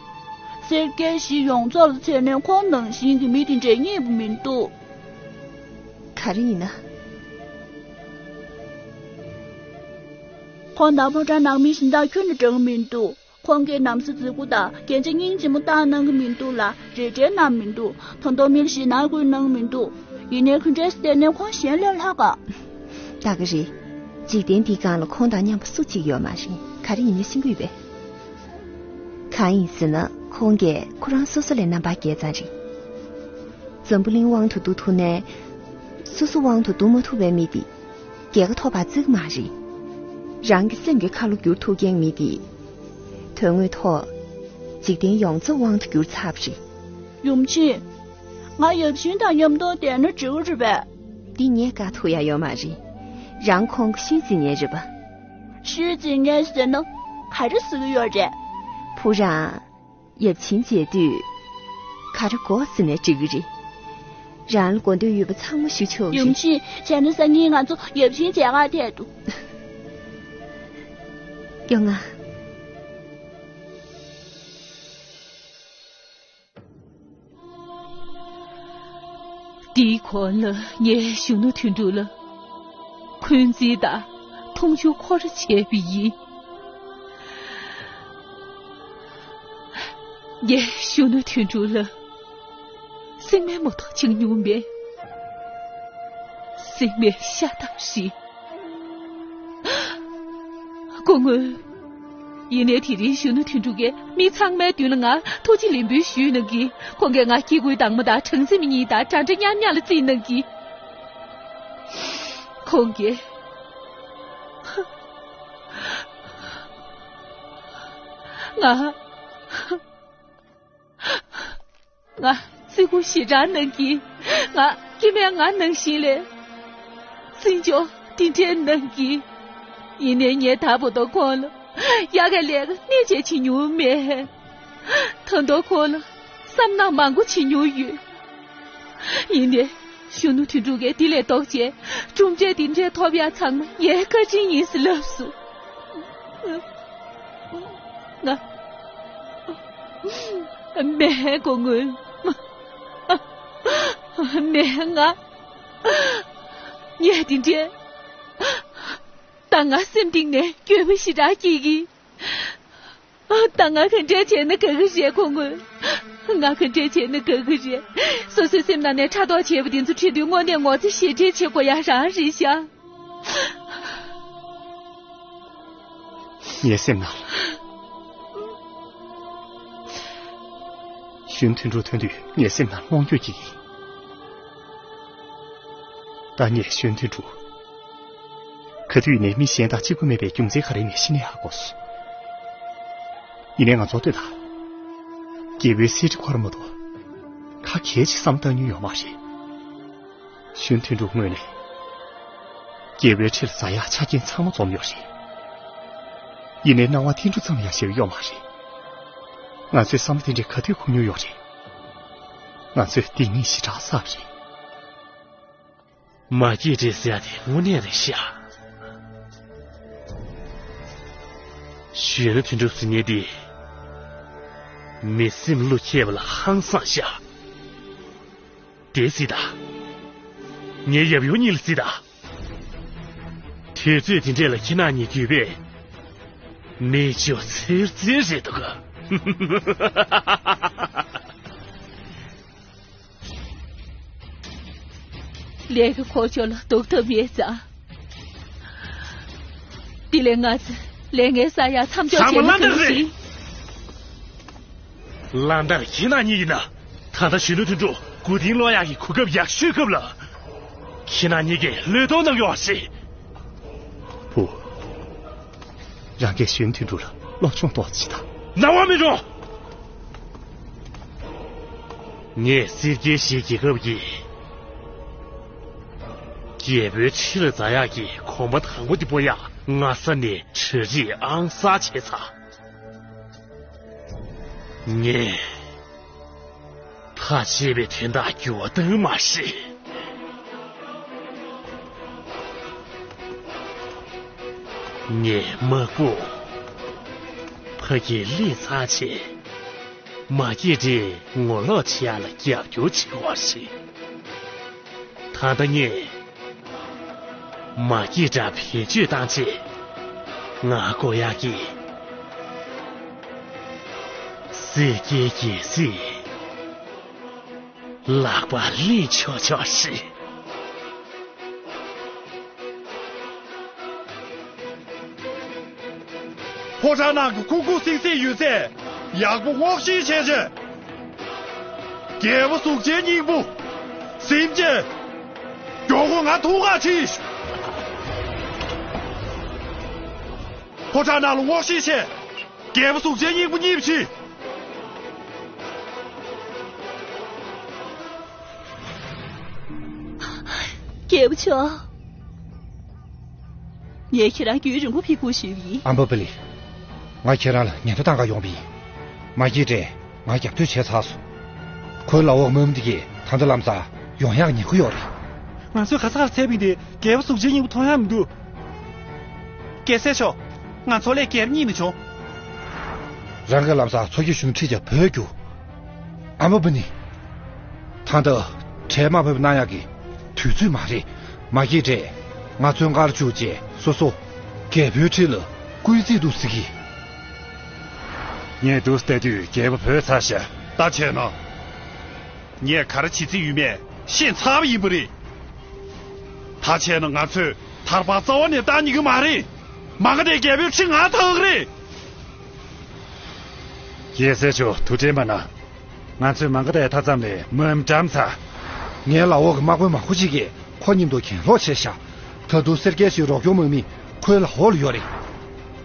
སེར་སྐྱའི་གཞི་ཡོངས་རྫོགས་ལ་མཚོན་ནས་ཁོང་ནང་བཞིན་གྱི་མི་དེ་འདྲ་རྙེད་པ་མི་འདུག་ག་རེ་ཡིན་ན། ཁོང་དང་ཕོ་བྲང་ནང་མི་གཞན་དག་ཁྱོན་ནས་འདྲ་གི་མི་འདུག་ཁོང་གིས་ན་བཟའ་མཛེས་པོ་དང་རྒྱན་ཆ་སྙིང་རྗེ་མོ་བཏགས་གནང་གི་མི་འདུག་ལ། རས་བྲིས་གནང་མི་འདུག་ད་དུང་མི་ལ་ཞེད་སྣང་བསྐུལ་གནང་མི་འདུག་ཡིན་ནའི་ག་འདྲས་བལྟས་ནའི་ཁོང་གཞན་ལས་ལྷག་ག་ད་ག་རེད། འཇིག་རྟེན་འདིའི་སྒང་ལ་ཁོང་དང་མཉམ་པ་སུ་གཅིག་ཡོད་མ་རེད། ག་རེ་ཡིན་ནའི་ཤེས་ཀྱི་ཡོད་པས། གང་ཡིན་ཟེར་ན་ཁོང་གིས་ཁོ་རང་སོ་སོ་ལས་རྣམ་པ་རྒྱལ་ཙང་རེད། འཛམ་བུ་གླིང་དབང་དུ་བསྡུ་ཐུབ་ནའི། སོ་སོ་དབང་དུ་བསྡུ་མ་ཐུབ་པའི་མི་དེ། རྒྱལ་ཁ་ཐོབ་པར་བརྩི་གི་མ་རེད། རང་གི་སེམས་ཀྱི་ཁ་ལོ་བསྒྱུར་ཐུབ་མཁན་མི་དེ། དོན་དངོས་ཐོག་འཇིག་རྟེན་ཡོངས་རྫོགས་དབང་དུ་བསྒྱུར་ཚར་བ་རེད། ཡུམ་ཆེན། ང་ཡབ་ཆེན་དང་མཉམ་དུ་བསྡད་ན་འགྲིག་གི་རེད་པས། འདི་ངས་བཀག་ཐུབ་ཡ་ཡོད་མ་རེད། རང་ཁོང་གི་ཤུལ་འཛིན་མཁན་རེད་པ། ཤུལ་འཛིན་མཁན་ཟེར་ན་ག་རེ་ཟེར་གི་ཡོད་རེད། བུ་རང་ཡབ་ཆེན་མཇལ་དུས། ག་རེ་དགོས་ཟེར་ནས་འདྲི་གི་རེད། རང་ལ་དགོས་འདོད་ཡོད་པ་ཚང་མ་ཞུ་ཆོག་གི་ཡུམ་རེད། ཆེན། བྱས་ན་སང་ཉིན་ང་ཚོ་ཡབ་ཆེན་མཇལ་ཁ་འཐད་དོ། སྐྱོ་ང་། འདིའི་གོང་ལ་ངས་གཞོན་ནུ་དོན་གྲུབ་ལ་འཁོན་འཛིན་དང་མཐོང་ཆུང་ཁོ་ར་བྱས་པ་ཡིན། ངས་གཞོན་ནུ་དོན་གྲུབ་ལ་སྲིང་མོའི་མོ་ཏོག་བྱིན་མྱོང་མེད། སྲིང་མོའི་ཤ་སྟག་རེད། སྐུ་ངོ། ཡིན་ནའི་དེ་རིང་གཞོན་ནུ་དོན་གྲུབ་ཀྱིས་མི་ཚང་མའི་མདུན་ལ་ང་ཐུགས་རྗེ་ལེགས་འབུལ་ཞུས་གནང་གིས། ཁོང་གིས་ང་སྐྱེ་དགུའི་སྡང་མོ་དང་བྲམ་ཟེ་མི་གཉིས་དང་འདྲ་འདྲ་མཉམ་མཉམ་ལ་བརྩིས་གནང་གིས། ཁོང་གིས་ང་ང་བརྩི་བཀུར་ཞེ་དྲག་གནང་གིས། ང་སྐྱེ་དམན་ང་ནང་བཞིན་ལས་བརྩི་འཇོག་དེ་འདྲའི་གནང་གིས། ཡིན་ནའི་ངས་ད་བར་དུ་ཁོང་ལ་དབྱར་ཁའི་ལས་ཀ་སྣེ་གཅིག་བྱེད་མྱོང་མེད། ད་དུང་ཁོང་ལ་བསམ་ནག་མང་པོ་བྱེད་མྱོང་ཡོད། ཡིན་ནའི་གཞོན་ནུ་དོན་གྲུབ་ཀྱིས་དེ་ལས་ལྡོག་བྱས་གྲུབ་འབྲས་དེ་འདྲའི་ཐོབ་ཡག་ཚང་མ་ངའི་བཀའ་དྲིན་ཡིན་ཟེར་ལབ་སོང་། ང་། མེད་སྐུ་ངོ། མེད་ང་། ངས་དེ་འདྲའི། ད་ང་སེམས་གཏིང་ནས་འགྱོད་པ་ཞེ་དྲག་སྐྱེ་གི། ད་ང་ག་འདྲས་བྱས་ན་དགའ་གི་རེད་སྐུ་ངོ། ང་ག་འདྲས་བྱས་ན་དགའ་གི་རེད། སོ་སོའི་སེམས་ནང་ནས་ཕྲག་དོག་བྱས་པ་དེ་ཚོ་བྲིས་དུས་དངོས་གནས་ངོ་ཚ་ཞེ་དྲག་བྱེད་དགོས་ཡ་རང་རེད་ཤག་ངའི་སེམས་ནང་ལ། གཞོན་དོན་གྲུབ་ཐོན་དུས་ངའི་སེམས་ནང་དབང་སྐྱོན་གྱིས། ད་ངས་གཞོན་དོན་གྲུབ། ག་དུས་ནས་མི་གཞན་དང་གཅིག་པ་མེད་པའི་རྒྱུ་མཚན་ག་རེ་ཡིན་ཤེས་ནས་ཧ་གོ་སོང་། ཡིན་ནའི་ང་ཚོ་ལྟོས་དང་། རྒྱལ་པོའི་གསེར་ཁྲི་ཁོ་ར་མ་གཏོགས། ཁ་གས་ཅིག་བསམ་བཏང་མྱོང་ཡོད་མ་རེད། གཞོན་དོན་གྲུབ་ངོས་ནས། རྒྱལ་པོའི་ཁྲི་ལ་འཛེག་ཡག་ཆ་རྐྱེན་ཚང་མ་འཛོམས་ཡོད་རེད། ཡིན་ནའི་སྣང་བ་ཐིང་ཕྲུག་ཙམ་ཡང་ཞེ་པོ་ཡོད་མ་རེད། ང་ཚོས་བསམ་བློ་དེ་འདྲའི་ག་དུས་འཁོར་མྱོང་ཡོད་རེད། ང་ཚོས་སྡིག་ཉེས་ཞེ་དྲག་བསགས་པ་རེད། མ་སྐྱེས་དགྲས་ཟེར་ཡ་དེ་དངོས་གནས་རེད་ཤག་གཞོན་ནུ་དོན་གྲུབ་ཟེར་མཁན་དེ། མི་སེམས་བློ་ཁྱད་པ་ལ་ཧང་སངས་ཤག་དེ་གཟིགས་དང་། ངའི་ཡབ་ཡུམ་གཉིས་ལ་གཟིགས་དང་། དུས་ཚོད་དེ་འདྲས་ལ་ཁྱེད་རྣམ་གཉིས་འགྱོད་པས། མིག་ཆུ་ཚིར་ཚིར་རེད་འདུག་ག་ལས་ཀྱི་འཁོར་ཕྱོགས་ལ་གཏུག་ཐབས་མེད་ཙང་། དེ་ལས་ང་ཚོས་ལས་ངན་བསགས་ཡག་མཚམས་འཇོག་ཚང་མ་བྱེད་མི་ཐུབ་ལ་ཞིང་། ལན་ལྟར་ཁྱེད་རྣམ་གཉིས་ཡིན་ན། ད་ལྟ་གཞོན་ནུ་དོན་གྲུབ་མགོ་རྟིང་སློག་ཡག་གི་གོ་སྐབས་ཡག་ཤོས་སྐབས་ལ། ཁྱེད་རྣམ་གཉིས་ཀྱིས་བློས་གཏོང་གནང་ཡོང་བ་རེད། བུ། རང་གིས་གཞོན་དོན་གྲུབ་ལ་སློབ་སྦྱོང་ཏོག་ཙམ་བྱེད་དང་། གནང་བ་མི་འགྲོ། ངས་སེར་སྐྱའི་གཞིས་རྒྱལ་ཁབ་ཀྱི་རྒྱལ་པོའི་ཁྲི་ལ་འཛེག་ཡག་གི་གོམ་པ་དང་པོ་དེ་སྤོ་ཡག་སྔ་ས་ནས་གྲ་སྒྲིག་ཨང་གསར་བྱས་ཚར། ངས་ཐག་བཅད་པའི་དོན་དག་འགྱུར་བ་གཏོང་མ་ཤེས། ངས་དམག་དཔུང་ཕ་གིར་སླེབས་ཚར་རྗེས། མ་སྐྱེས་དགྲས་ངོ་ལོག་བྱེད་ཡག་ལ་རྒྱབ་སྐྱོར་བྱེད་དགོས་པ་རེད། ད་ལྟ་ངས་མ་སྐྱེས་དགྲ་བེད་སྤྱོད་བཏང་རྗེས། ང་དགོས་ཡག་གི་སེར་སྐྱའི་རྒྱལ་སྲིད་ལག་པར་ལེན་ཆོག་ཆོག་རེད། ཕོ་བྲང་ནང་གི་ཁུག་ཁུག་སིང་སིང་ཡོད་ཚད་ཡག་པོ་སྔོག་བཤེར་བྱས་རྗེས། རྒྱལ་པོ་གཟུགས་ཅན་སྙིང་པོ་ཟིན་རྗེས། མགྱོགས་པོ་ང་ཐུག་ག་ཁྲིད། ཕོ་བྲང་ནང་ལ་སྔོག་བཤེར་བྱས། རྒྱལ་པོ་གཟུགས་ཅན་སྙིང་པོ་རྙེད་པ་ཕྱིན། རྒྱལ་པོ་མཆོག་ངས་ཁྱེད་རང་རྒྱུན་རིང་པོ་ཕེབས་སྒུག་ཞུས་པ་ཡིན། ཨམ་བྷ་བྷ་ལི། ང་ཁྱེད་རང་ལ་ཉེན་བརྡ་བཏང་ག་ཡོང་བ་ཡིན། མ་སྐྱེས་དགྲས་ང་རྒྱབ་གཏོད་བྱས་ཚར་སོང་། ཁོའི་ལག་འོག་དམག་མི་དེ་གས་ད་ལྟ་ལམ་སང་ཡོང་ཡག་ཉེན་ཁ་ཡོད་རེད། ང་ཚོས་ག་ས་གར་འཚོལ་བ་ཡིན་ཏེ་རྒྱལ་པོ་གཟུགས་ཅན་སྙིང་པོ་མཐོང་ཡག་མི་འདུག་རྒྱལ་སྲས་མཆོག་ང་ཚོ་ལས་རྒྱལ་པོ་རྙེད་མི་བྱུང་། རང་གིས་ལམ་སང་མཚོ་སྐྱེས་གཞོན་ནུ་ཁྲིད་བརྒྱབ་བོད་རྒྱུགས། ཨམ་བྷ་བྷ་ནི། ད་ལྟ་བྲེལ་མ་བབས་གནང་ཡག་གི་དུས་ཚོད་མ་རེད། མ་སྐྱེས་དགྲས་ང་ཚོའི་མགར་བཅུག་རྗེས་སོ་སོ་རྒྱལ་པོའི་ཁྲི་ལ་སྐུལ་རྩིས་འདུག་ཟེར་གི། ངས་འདུག་སེ་ལྟ་དུས་རྒྱལ་པོ་བོས་ཚར་ཤག་ད་བྱས་ན། ངས་ག་རེ་བྱེད་རྩིས་ཡོད་མེད་ཤེས་ཚར་བ་ཡིན་པ་རེད། ད་བྱས་ན་ང་ཚོས་ཐར་པ་རྩ་བ་ནས་བཏང་ཉན་གི་མ་རེད། མ་ག་དྷའི་རྒྱལ་པོའི་ཁྲི་ང་ཐག་གི་རེད། རྒྱལ་སྲས་མཆོག་ཐུགས་དྲན་པ་གནང་། ང་ཚོས་མ་ག་དྷའི་མཐའ་མཚམས་ལས་དམག་མི་བཀྲམ་ཚར། ངའི་ལག་འོག་གི་དམག་དཔོན་མང་པོ་ཞིག་གིས་ཁོ་མཉམ་དུ་གྱེན་ལོག་བྱས་ཤག་ད་དུང་སེར་སྐྱའི་གཞིས་རོགས་སྐྱོར་དམག་མི་ཁོའི་ལག་འོག་ལ་ཡོད་རེད།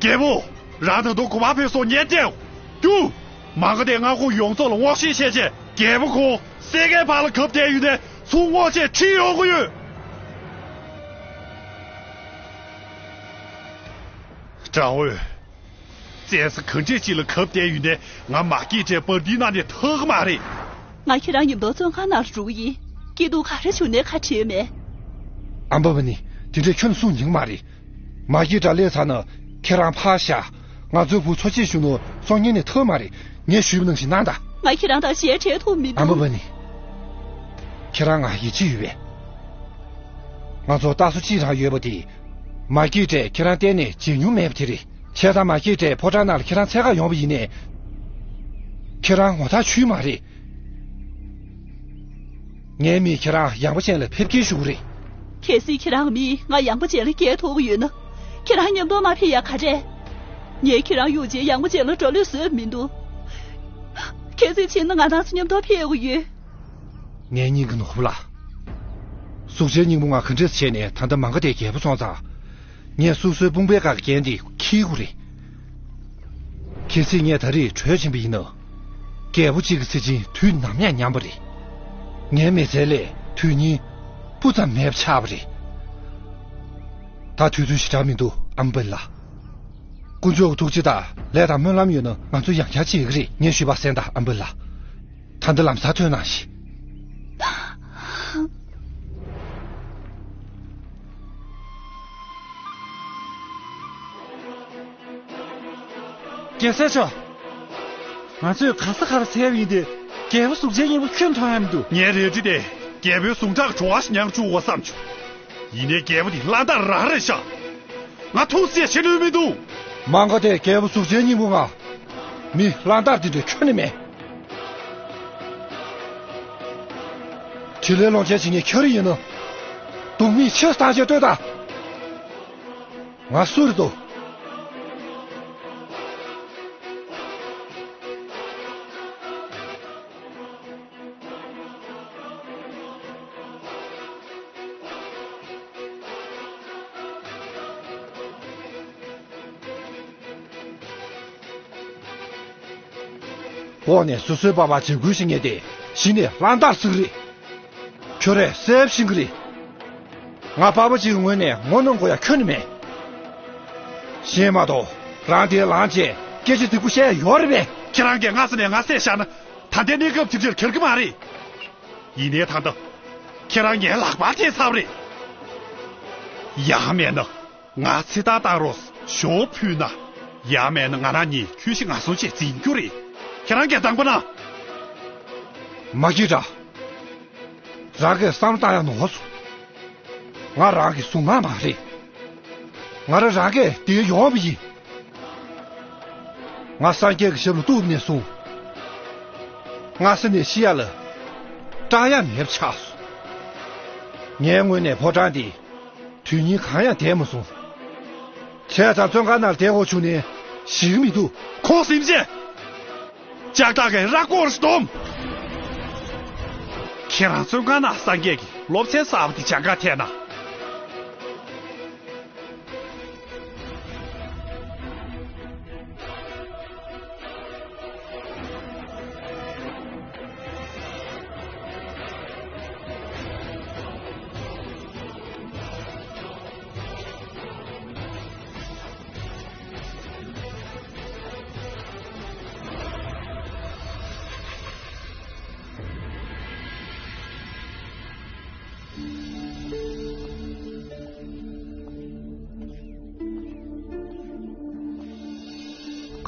རྒྱལ་པོ། རང་ད་དུང་གོ་བ་ཕེབས་སོང་ངས་སྤྲད། རྒྱུགས། མ་ག་དྷའི་མངའ་ཁོངས་ཡོངས་རྫོགས་ལ་སྔོག་བཤེར་བྱས་རྗེས་རྒྱལ་པོ་ཁོང་སེར་སྐྱའི་བར་ལ་གབ་བསྡད་ཡོད་ནའི་ཚུར་སྔོག་རྗེས་ཁྲིད་ཡོང་གི་ཡོད། དྲང་འོས། བཙན་ས་ག་འདྲས་ཅིག་ལ་གབ་བསྡད་ཡོད་ནའི་ང་མ་སྐྱེས་དགྲའི་བར་འདིའི་ནང་ནས་ཐར་གི་མ་རེད། ང་ཁྱེད་རང་མཉམ་དུ་བཙོན་ཁང་ནང་ལ་འགྲོ་གི་ཡིན། སྐྱིད་སྡུག་ག་རེ་བྱུང་ནའི་ཁ་བྲལ་མེད། ཨམ་བྷ་བྷ་ནི། དེ་འདྲས་ཁྱོན་ནས་གསུང་ཉན་གི་མ་རེད། མ་སྐྱེས་དགྲ་སླེབས་ཚར་ན་ཁྱེད་རང་ཕར་བཞག་ང་ཚོའི་བུ་མཚོ་སྐྱེས་གཞོན་ནུ་སྲོག་ཉར་ནས་ཐར་མ་རེད། ངས་ཞུས་པ་ནང་བཞིན་གནང་དང་། ང་ཁྱེད་རང་དང་ཞལ་བྲལ་ཐུབ་མི་འདུག་ཨམ་བྷ་བྷ་ནི། ཁྱེད་རང་ང་ཡིད་ཆེས་ཡོད་པས། ང་ཚོར་རྟ་ཟོ་གཅིག་རང་ཡོད་པ་དེ། མ་སྐྱེས་དགྲས་ཁྱེད་རང་གཏན་ནས་བརྗེད་མྱོང་མེད་པ་དེ་རེད། བྱས་ཙང་མ་སྐྱེས་དགྲས་ཕོ་བྲང་ནང་ལ་ཁྱེད་རང་འཚོལ་ག་ཡོང་བ་ཡིན་ནའི། ཁྱེད་རང་ངོ་ཐག་ཆོད་མ་རེད། ངའི་མིས་ཁྱེད་རང་ཡངས་པ་ཅན་ལ་ཕེབས་སྐྱེལ་ཞུ་གི་རེད། གལ་སྲིད་ཁྱེད་རང་མིས་ང་ཡངས་པ་ཅན་ལ་སྐྱེལ་ཐུབ་ཀྱི་ཡོད་ན། ཁྱེད་རང་མཉམ་དུ་མ་ཕེབས་ཡ་ག་རེད། ངས་ཁྱེད་རང་གཡུག་རྗེས་ཡངས་པ་ཅན་ལ་འགྲོ་ལུགས་བཟོས་མི་འདུག་གལ་སྲིད་ཕྱིན་ན་ང་རང་ཚོ་མཉམ་དུ་ཕེབས་དགོས་ཡོད། ངའི་སྙིང་གི་ནོར་བུ་ལགས། གཟུགས་ཅན་སྙིང་པོ་ང་ག་འདྲས་བྱས་ནས་ད་ལྟ་མ་ག་དྷའི་རྒྱལ་པོ་སོང་ཙང་། ངས་སོ་སོའི་དཔུང་པའི་སྒང་གི་རྒྱན་དེ་འཁྱེར་དགོས་རེད། གལ་སྲིད་ངས་ད་རེས་བྲོས་ཕྱིན་པ་ཡིན་ན། རྒྱལ་པོ་གཅིག་གི་ཚེ་ཕྱི་དུས་ནམ་ཡང་ཉམས་པ་རེད། ངའི་མི་ཚེ་ལས་དུས་ཡུན་སྤུ་ཙམ་མེད་པ་ཆགས་པ་རེད། ད་དུས་ཚོད་ཞེ་དྲག་མི་འདུག་ཨམ་བྷ་བྷ་ནི་ལགས། དཀོན་མཆོག་གི་ཐུགས་རྗེ་དང་ལས་དང་སྨོན་ལམ་ཡོད་ན་ང་ཚོ་ཡང་བསྐྱར་བརྗེད་ཀྱི་རེད། ངས་ཞུས་པ་གསན་དང་ཨམ་བྷ་བྷ་ནི་ལགས། ད་འདི་ལམ་སང་ཐོན་གནང་ཞིག་རྒྱལ་སྲས་མཆོག་ང་ཚོས་ག་ས་ག་རུ་འཚོལ་བ་ཡིན་ཏེ། རྒྱལ་པོ་གཟུགས་ཅན་སྙིང་པོ་ཁྱོན་མཐོང་ཡ་མི་འདུག་ངའི་རལ་གྲི་དེ་རྒྱལ་པོའི་ཟུངས་ཁྲག་བྲོ་བ་ཞིག་མྱངས་བཅུག་གོ་བསམ་བྱུང་། ཡིན་ནའི་རྒྱལ་པོ་དེ་བླ་འདར་རང་རེད་ཤག་ང་ཐུགས་སྲས་བྱེད་ནུས་མི་འདུག་མ་ག་དྷའི་རྒྱལ་པོ་གཟུགས་ཅན་སྙིང་པོ་ང་། མི་གླང་དར་དེ་འདྲ་ཁྱོན་ནས་མེད། དྲིན་ལན་ལོག་འཇལ་བྱེད་མཁན་ཁྱོད་རང་ཡིན་ནོ། སྡུག་མིག་ཆེ་སྟངས་ཅིག་ལྟོས་དང་། ང་སུ་རེད་དོ། འོག་ནས་སོ་སོའི་པ་ཕ་འཇབ་རྒོལ་བྱེད་མཁན་དེ་གཞི་ནས་གླང་དར་ཟེར་གི་རེད། ཁྱོད་རས་གསལ་པོ་ཤེས་ཀྱི་རེད། ང་པ་ཕ་གཅིག་གི་ངོས་ནས་ངོ་གནོང་དགོས་ཡ་ཁྱོན་ནས་མེད། ཤེས་མ་གཏོགས་རང་དེ་ལངས་བྱས་སྐད་ཆ་རྫིག་པོ་བཤད་ཡ་ཡོད་རེད་པས། ཁྱེད་རང་གིས་སྔ་ས་ནས་ང་བསད་བཞག་ན་ད་ལྟའི་གནས་སྐབས་དེ་འདྲར་འགྱུར་གྱི་མ་རེད། ཡིན་ནའི་ད་ལྟ་ཁྱེད་རང་ངའི་ལག་པར་ཐེབས་ཚར་བ་རེད། ཡང་མེད་ན། ང་ཚེ་ཐར་བཏང་རོགས་ཞོ་ཕུལ་ན། ཡང་མེད་ན་ང་རང་གཉིས་ཁྱོད་ཤི་ང་གསོན་བྱས་འཛིན་རྒྱུ་རེད། ཁྱེད་རང་གིས་དང་པོ་ན། མ་སྐྱིད་དྲ། རང་གིས་བསམ་བློ་བཏང་ཡ་ནོར་སོང་། ང་རང་གི་གཟུངས་སྔགས་མ་རེད། ང་རང་རང་གིས་དེ་ཡོང་བ་ཡིན། ང་སངས་རྒྱས་ཀྱི་ཞབས་ལ་གཏུགས་ནས་བཟུང་། སྔ་ས་ནས་ཤི་ཡ་ལ་སྐྲག་ཡ་མེད་པ་ཆགས་སོང་། ངའི་ངོས་ནས་ཕོ་བྲང་འདི་དུས་ཡུན་གང་ཡང་བསྡད་མ་སོང་། བྱས་ཙང་བཙོན་ཁང་ནང་བསྡད་དགོས་བྱུང་ནས་ཞིག་མི་འདུག་ཁོང་སེམས་ཅན། ལྕགས་ཐག་གིས་ར་སྐོར་སྡོམ། ཁྱེད་རང་བཙོན་ཁང་ནང་སངས་རྒྱས་ཀྱི་སློབ་ཚན་གསར་པ་དེ་སྦྱང་ག་ཐད་ན།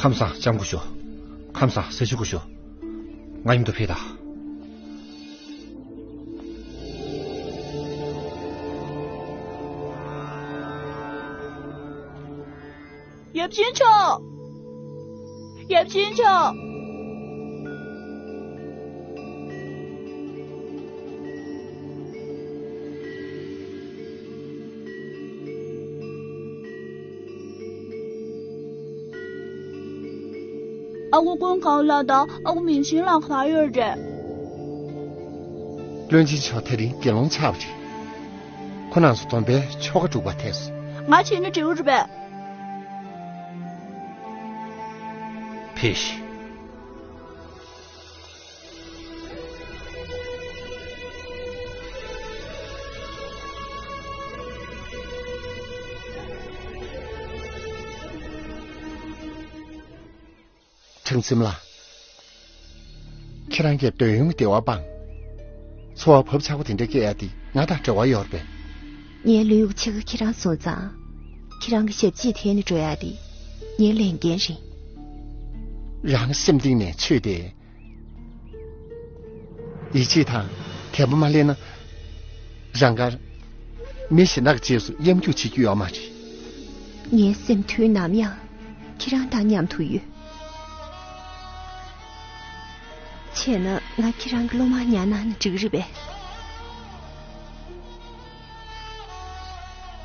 ཁམས་བཟང་། ལྕམ་སྐུ་ཞབས། ཁམས་བཟང་། ཟས་བཅུད་སྐུ་ཞབས། ང་མཉམ་དུ་ཕེབས་དང་། ཡབ་ཆེན་མཆོག་ཡབ་ཆེན་མཆོག་ཨ་ཁུ་ཀུན་གང་ལགས་དང་ཨ་ཁུ་མིང་ཤིང་ལགས་ག་པར་ཡོད་རེད། བློན་ཆེན་མཆོག་དེ་རིང་དགེ་སློང་ཆགས་པ་རེད། ཁོ་རྣམ་ཚོ་སྡོམ་པའི་ཆོ་ག་སྒྲུབ་པར་ཐད་སོང་། ང་བྱས་ན་འགྲིག་གི་རེད་པས། ཕེབས་ཤིག་ཁྲང་ཙིམ་ལགས། ཁྱེད་རང་གིས་འདོད་ཡོན་གྱི་བདེ་བ་སྤངས། འཚོ་བ་བབ་ཆགས་པོ་དེ་འདྲ་སྐྱེལ་ཡ་དེ་ང་དང་འབྲེལ་བ་ཡོད་རེད་པས། ངའི་ལུས་ཀྱི་ཕྱེད་ཀ་ཁྱེད་རང་བཟུང་ཙང་། ཁྱེད་རང་གི་ཞབས་ཕྱི་དེད་ནས་འགྲོ་ཡ་དེ་ངའི་ལས་འགན་རེད། རང་སེམས་གཏིང་ནས་ཆོས་དེ། ཡིད་ཆེས་དང་དད་པ་མ་སླེབས་ན། རང་དགར་མི་གཞན་དག་གི་རྗེས་སུ་གཡམ་རྒྱུག་བྱེད་རྒྱུ་ཡོད་མ་རེད། ངའི་སེམས་དུས་ནམ་ཡང་ཁྱེད་རང་དང་མཉམ་དུ་ཡོད། བྱས་ན་ང་ཁྱེད་རང་གི་སློབ་མར་ཉར་གནང་ན་འགྲིག་གི་རེད་པས།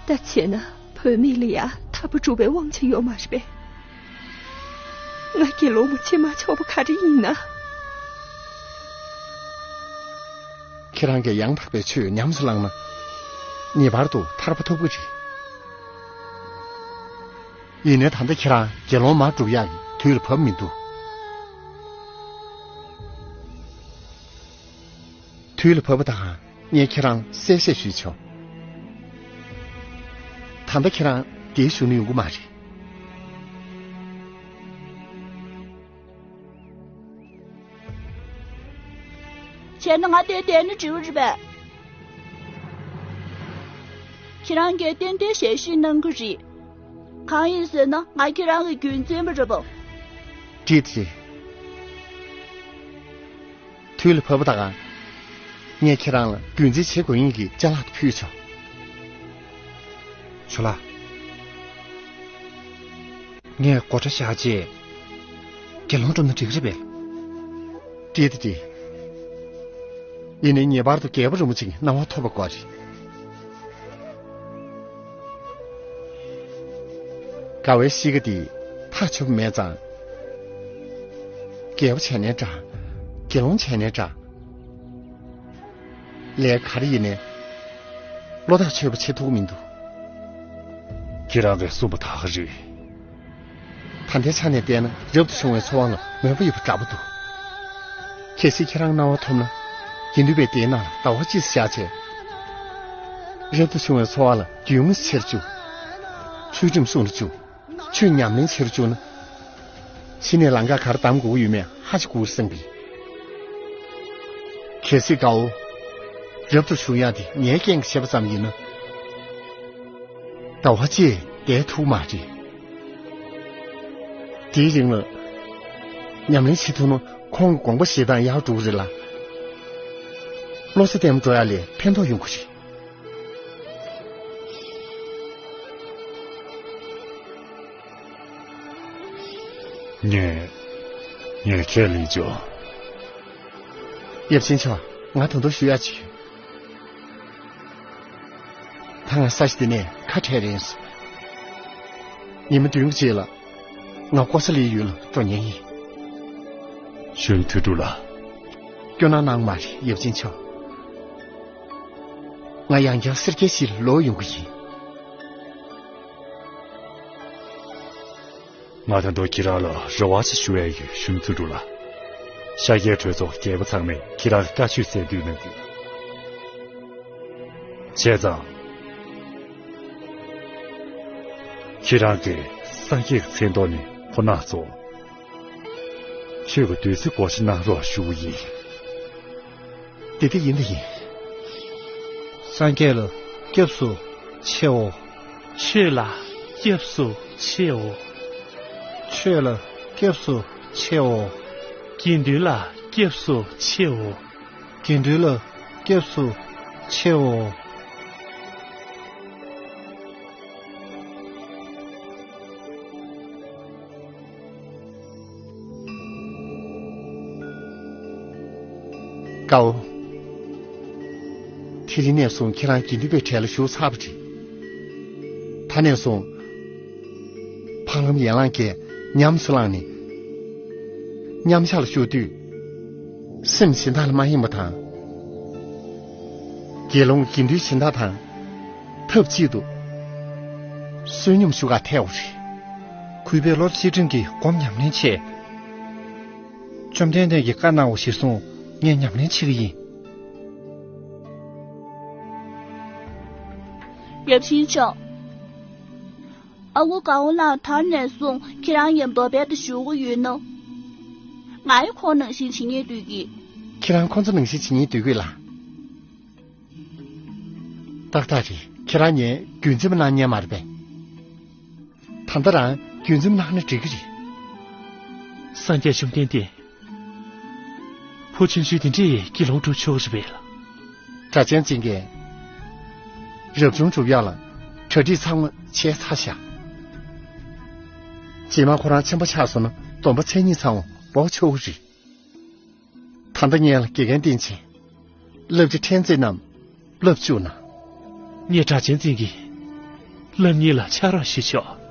ད་བྱས་ན་བུད་མེད་ལ་ཡང་ཐར་པ་སྒྲུབ་པའི་དབང་ཆ་ཡོད་མ་རེད་པས། ང་དགེ་སློང་མ་བྱེད་མ་ཆོག་པ་ག་རེ་ཡིན་ན། ཁྱེད་རང་གིས་ཡང་དག་པའི་ཆོས་ཉམས་སུ་བླངས་ན། ངེས་པར་དུ་ཐར་པ་ཐོབ་ཀྱི་རེད། ཡིན་ནའི་ད་ལྟ་ཁྱེད་རང་དགེ་སློང་མ་སྒྲུབ་ཡག་གི་དུས་ལ་བབ་མི་འདུག་དུས་ལ་བབ་པ་དང་ངས་ཁྱེད་རང་གསལ་བཤད་ཞུས་ཆོག་ད་ལྟ་ཁྱེད་རང་འདིར་བཞུགས་ན་ཡོང་གི་མ་རེད། བྱས་ན་ང་དེར་བསྡད་ན་འགྲིག་གི་རེད་པས། ཁྱེད་རང་གིས་ཏན་ཏན་ཞལ་བཞེས་གནང་གི་རེད། གང་ཡིན་ཟེར་ན་ང་ཁྱེད་རང་གི་རྒྱུན་འཛིན་པ་རེད་པ། འགྲིག་འགྲིག་དུས་ལ་བབ་པ་དང་ངས་ཁྱེད་རང་ལ་རྒྱུན་འཛིན་བྱེད་དགོས་ངེས་ཀྱི་ཅ་ལག་དེ་ཕུལ་ཆོག་ཇོ་ལགས། ངས་སྒོ་ཁྲ་བཞག་རྗེས། དགེ་སློང་སྒྲུབ་ན་འགྲིག་གི་རེད་པས། འགྲིག་དེ་འགྲིག་ཡིན་ནའི་ངེས་པར་དུ་རྒྱལ་པོ་རིན་པོ་ཆེའི་གནང་བ་ཐོབ་པ་དགོས་རེད། དགའ་བའི་གཤིས་ཀ་འདི་ཐག་ཆོད་པ་མེད་ཙང་། རྒྱལ་པོ་བྱས་ནའི་འདྲ། དགེ་སློང་བྱས་ནའི་འདྲ། ལས་ག་རེ་ཡིན་ནའི་བློ་ཐག་ཆོད་པ་བྱེད་ཐུབ་ཀྱི་མི་འདུག་ཁྱེད་རང་གིས་གསུངས་པ་དག་རེད། ད་ལྟའི་ཆ་ནས་བལྟས་ན་རབ་ཏུ་བྱུང་བའི་འཚོ་བ་ལ་མོས་པ་ཡོད་པ་འདྲ་པོ་འདུག་གལ་སྲིད་ཁྱེད་རང་གནང་བ་ཐོབ་ན། དགེ་འདུན་པས་དེའི་ནང་ལ་ཟླ་བ་གཅིག་བཞག་བྱས། རབ་ཏུ་བྱུང་བའི་འཚོ་བ་ལ་རྒྱུས་མངའ་ཆེ་རུ་བཅུག་ཚུལ་ཁྲིམས་སྲུང་རུ་བཅུག་ཆོས་ཉམས་ལེན་བྱེད་རུ་བཅུག་ན། གཞི་ནས་ལམ་ཁ་ག་རེ་གདམ་དགོས་ཀྱི་ཡོད་མེད་ཧ་ཅང་གོ་གི་སེམས་པས། གལ་སྲིད་དགའ་བོ་རབ་ཏུ་བྱུང་ཡག་དེ་ངའི་རྐྱེན་གྱིས་བྱས་པ་ཙམ་ཡིན་ན། ཟླ་བ་གཅིག་བསྡད་ཐུབ་མ་རེད། དེའི་རིང་ལ་ཉམས་ལེན་བྱེད་ཐུབ་ན་ཁོང་གི་དགོངས་པ་བཞེས་སྟངས་ཡག་འགྲོ་གི་རེད་ལ། བློ་རྩེ་བརྟན་པོ་འགྲོ་ཡག་ལ་ཕན་ཐོགས་ཡོང་གི་རེད། ངས་ངས་ཁས་ལེན་བྱུང་། ཡབ་ཆེན་མཆོག་ང་ད་དུང་ཞུ་ཡག་ཅིག་ཡོད། ད་ང་ས་གཞི་འདི་ནས་ཁ་བྲལ་རན་སོང་། ཉི་མ་བདུན་གྱི་རྗེས་ལ་ང་ཀོ་ས་ལིའི་ཡུལ་ལ་འགྲོ་ཉེན་ཡིན། གཞོན་ཐོས་གྲུབ་ལ། སྐྱོ་སྣང་གནང་མ་རེད་ཡབ་ཆེན་མཆོག་ང་ཡང་བསྐྱར་སེར་སྐྱའི་གཞིས་ལ་ལོག་ཡོང་གི་ཡིན། ང་ད་དུང་ཁྱེད་རང་ལ་རེ་བ་ཞིག་ཞུ་ཡག་ཡོད་གཞོན་ཐོས་གྲུབ་ལ། ཤཱཀྱའི་གྲོས་ཚོགས་རྒྱལ་པོ་ཚང་མས་ཁྱེད་རང་གི་བཀའ་ཆོས་གསན་འདོད་གནང་གི། བྱས་ཙང་། ཁྱེད་རང་གིས་སངས་རྒྱས་ཀྱི་མཚན་ཐོག་ནས་ཁོ་ན་ཚོ། ཆོས་ཀྱི་བདུད་རྩི་སྒོར་གཞས་གནང་རོགས་ཞུ་གི་ཡིན། དེ་དེ་ཡིན་དེ་ཡིན། སངས་རྒྱས་ལ་སྐྱབས་སུ་མཆིའོ། ཆོས་ལ་སྐྱབས་སུ་མཆིའོ། ཆོས་ལ་སྐྱབས་སུ་མཆིའོ། དགེ་འདུན་ལ་སྐྱབས་སུ་མཆིའོ། དགེ་འདུན་ལ་སྐྱབས་སུ་མཆིའོ། དགའ་བོ། དེ་རིང་ནས་བཟུང་ཁྱེད་རང་དགེ་འདུན་པའི་གྲལ་ལ་ཞུགས་ཚར་བ་རེད། ད་ནས་བཟུང་། འཕགས་ལམ་ཡན་ལག་བརྒྱད་ཉམས་སུ་བླངས་ནས། མཉམ་བཞག་ལ་བཞུགས་དུས། སེམས་གཞན་དག་ལ་མ་ཡེངས་པ་དང་། དགེ་སློང་དགེ་འདུན་གཞན་དག་དང་། ཐབས་གཅིག་ཏུ་བསོད་སྙོམས་ཞུ་གར་ཐལ་བ་རེད། གུས་པས་བློ་གཅིག་སྒྲིམ་གྱིས་སྒོམ་ཉམས་ལེན་བྱས། བཅོམ་ལྡན་འདས་ཀྱིས་བཀའ་གནང་བ་གཞིར་བཟུང་ངས་ཉམས་ལེན་བྱེད་ཀྱི་ཡིན། ཡབ་ཆེན་མཆོག་ཨ་ཁུ་དགའ་བོ་ལགས་ད་ནས་བཟུང་ཁྱེད་རང་ཡང་འབབ་པའི་དུ་བཞུགས་ཀྱི་ཡོད་ནོ། ང་ཡང་ཁོང་ནང་བཞིན་བྱེད་སྙིང་འདོད་ཀྱི། ཁྱེད་རང་ཁོང་ཚོ་ནང་བཞིན་བྱེད་སྙིང་འདོད་ཀྱི་ལ། ཏག་ཏག་རེད། ཁྱེད་རང་ངས་རྒྱུན་འཛིན་པ་གནང་མཁན་མ་རེད་པས། ད་ལྟ་རང་རྒྱུན་འཛིན་པ་གནང་ན་འགྲིག་གི་རེད། སངས་རྒྱས་བཅོམ་ལྡན་འདས། བུ་ཆུང་ཆུང་དེ་འདྲས་དགེ་སློང་སྒྲུབ་ཆོག་གི་རེད་པས་ལགས། སྒྲ་གཅན་འཛིན་མཁན། རབ་བྱུང་སྒྲུབ་ཡག་ལ་གྲ་སྒྲིག་ཚང་མ་བྱས་ཚར་བཞག་རྗེས་མ་ཁོ་རང་ཆེན་པོ་ཆགས་སོང་ན་སྡོམ་པ་མཚན་ཉིད་ཚང་མ་འབོག་ཆོག་གི་རེད། ད་ལྟ་ངས་ལ་དགེ་རྒན་བསྟེན་བྱས། བསླབ་བྱ་ཕྲན་ཚེགས་རྣམས་བསླབ་བཅུག་ན། ངས་སྒྲ་གཅན་འཛིན་གྱི་བསླབ་གཉེར་ལ་ཕྱག་རོགས་ཞུས་ཆོག་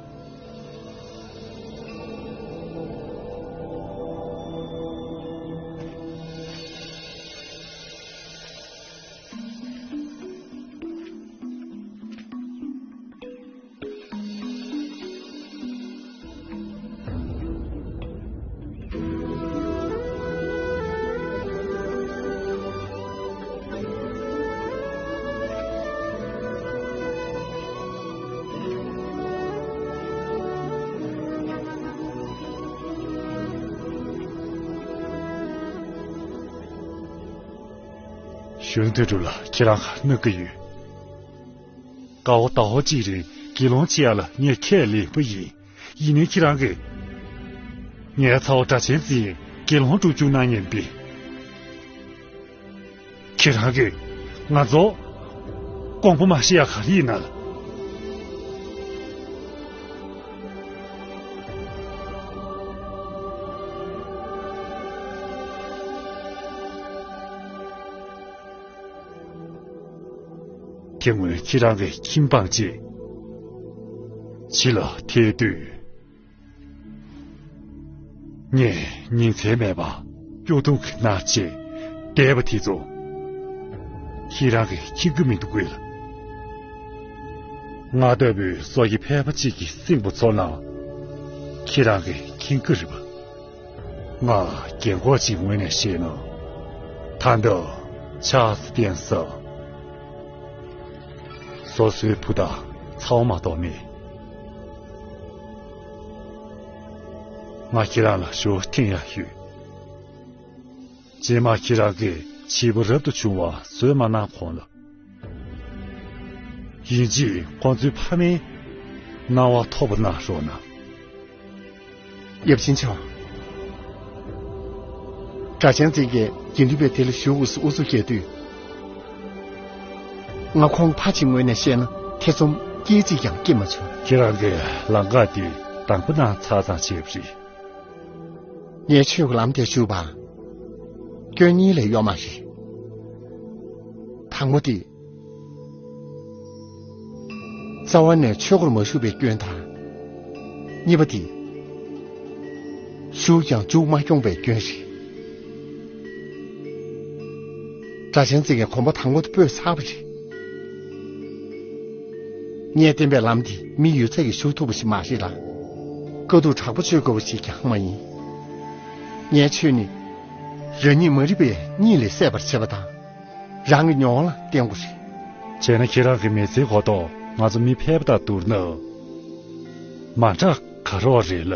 གཞོན་དུ་འགྲོ་ལ་ཁྱེད་རང་ག་གནང་གི་ཡོད། དགའ་བོ་ཟླ་བ་གཅིག་རིང་དགེ་སློང་བྱེད་ཡ་ལ་ངས་ཁས་ལེན་པ་ཡིན། ཡིན་ནའི་ཁྱེད་རང་གིས། ངའི་ཚ་བོ་སྒྲ་གཅན་འཛིན་དགེ་སློང་སྒྲུབ་བཅུག་གནང་ཉན་པས། ཁྱེད་རང་གིས་ང་ཚོ་དགོངས་པ་མ་བཞེས་ཡ་ག་རེ་ཡིན་ན་ལ། དེ་སྔོན་ཁྱེད་རང་གི་ཁྱིམ་སྤངས་རྗེས་ཕྱི་ལ་ཐལ་དུས། ངས་ཉིན་མཚན་མེད་པར་སྐྱོ་གདུང་གི་མནར་གཅོད་བསྡད་པ་དེ་ཚོ་ཁྱེད་རང་གིས་མཁྱེན་གྱི་མི་འདུག་གས། ང་ལྟ་བུའི་སྲོག་གི་ཕལ་པ་གཅིག་གི་སྲིང་བུ་ཚོ་རྣམས་ཁྱེད་རང་གིས་མཁྱེན་གྱི་རེད་པ། ང་རྒན་གོག་ཅིག་ངོས་ནས་བཤད་ན། ད་ལྟ་ཆགས་སུ་བསྟན་ས། སོ་སོའི་བུ་དང་ཚ་བོ་མ་གཏོགས་མེད། ང་ཁྱེད་རང་ལ་ཞུ་བ་འཐེན་ཡག་ཡོད། རྗེས་མ་ཁྱེད་རང་གིས་བྱིས་པ་རབ་ཏུ་བྱུང་བ་བཟོས་མ་གནང་གོང་ལ། ཡིན་གཅིག་ཁོང་ཚོའི་ཕ་མའི་སྣང་བ་ཐོབ་པ་གནང་རོགས་གནང་། ཡབ་ཆེན་མཆོག། སྒྲ་གཅན་འཛིན་གྱིས་དགེ་འདུན་པའི་སྡེ་ལ་ཞུགས་དགོས་སུ་ཨུ་ཚུགས་བསྐྱེད་དུས། ང་ཁོང་ཕ་ཅིག་ངོས་ནས་བཤད་ན་ཐེ་ཚོམ་སྐད་ཅིག་ཀྱང་སྐྱེས་མ་བྱུང་། ཁྱེད་རང་གིས་ལམ་ཁ་དེ་དང་པོ་ནས་ཚར་ཚར་བྱས་པ་རེད། ངས་ཆོས་ཀྱི་ལམ་དེར་ཞུགས་པར་སྐྱོན་གཉིས་ལས་ཡོད་མ་རེད། དང་པོ་དེ། རྩ་བ་ནས་ཆོས་སྒོར་མ་ཞུགས་པའི་སྐྱོན་དང་། གཉིས་པ་དེ། ཞུགས་ཀྱང་མཇུག་མ་འཁྱོངས་པའི་སྐྱོན་རེད། སྒྲ་གཅན་འཛིན་གྱིས་གོམ་པ་དང་པོ་དེ་སྤོས་ཚར་བ་རེད། ངས་བསྟན་པའི་ལམ་འདི་མི་ཡོད་ཚད་ཀྱིས་ཞུགས་ཐུབ་པ་ཞིག་མ་རེད་ལ། དཀའ་སྡུག་དྲག་པོ་སྤྱོད་དགོས་པ་ཞིག་ཀྱང་མ་ཡིན། ངའི་ཆོས་ནི། རང་ཉིད་མ་རིག་པའི་གཉིད་ལས་སད་པར་བྱེད་པ་དང་། རང་གི་མྱོང་བ་ལ་བརྟེན་དགོས་རེད། བྱས་ན་ཁྱེད་རང་གི་མི་ཚེའི་གོ་རྟོགས་ང་ཚོ་མི་ཕལ་པ་དང་བསྡུར་ན། མ་འདྲ་ག་རེ་རེད་ལ།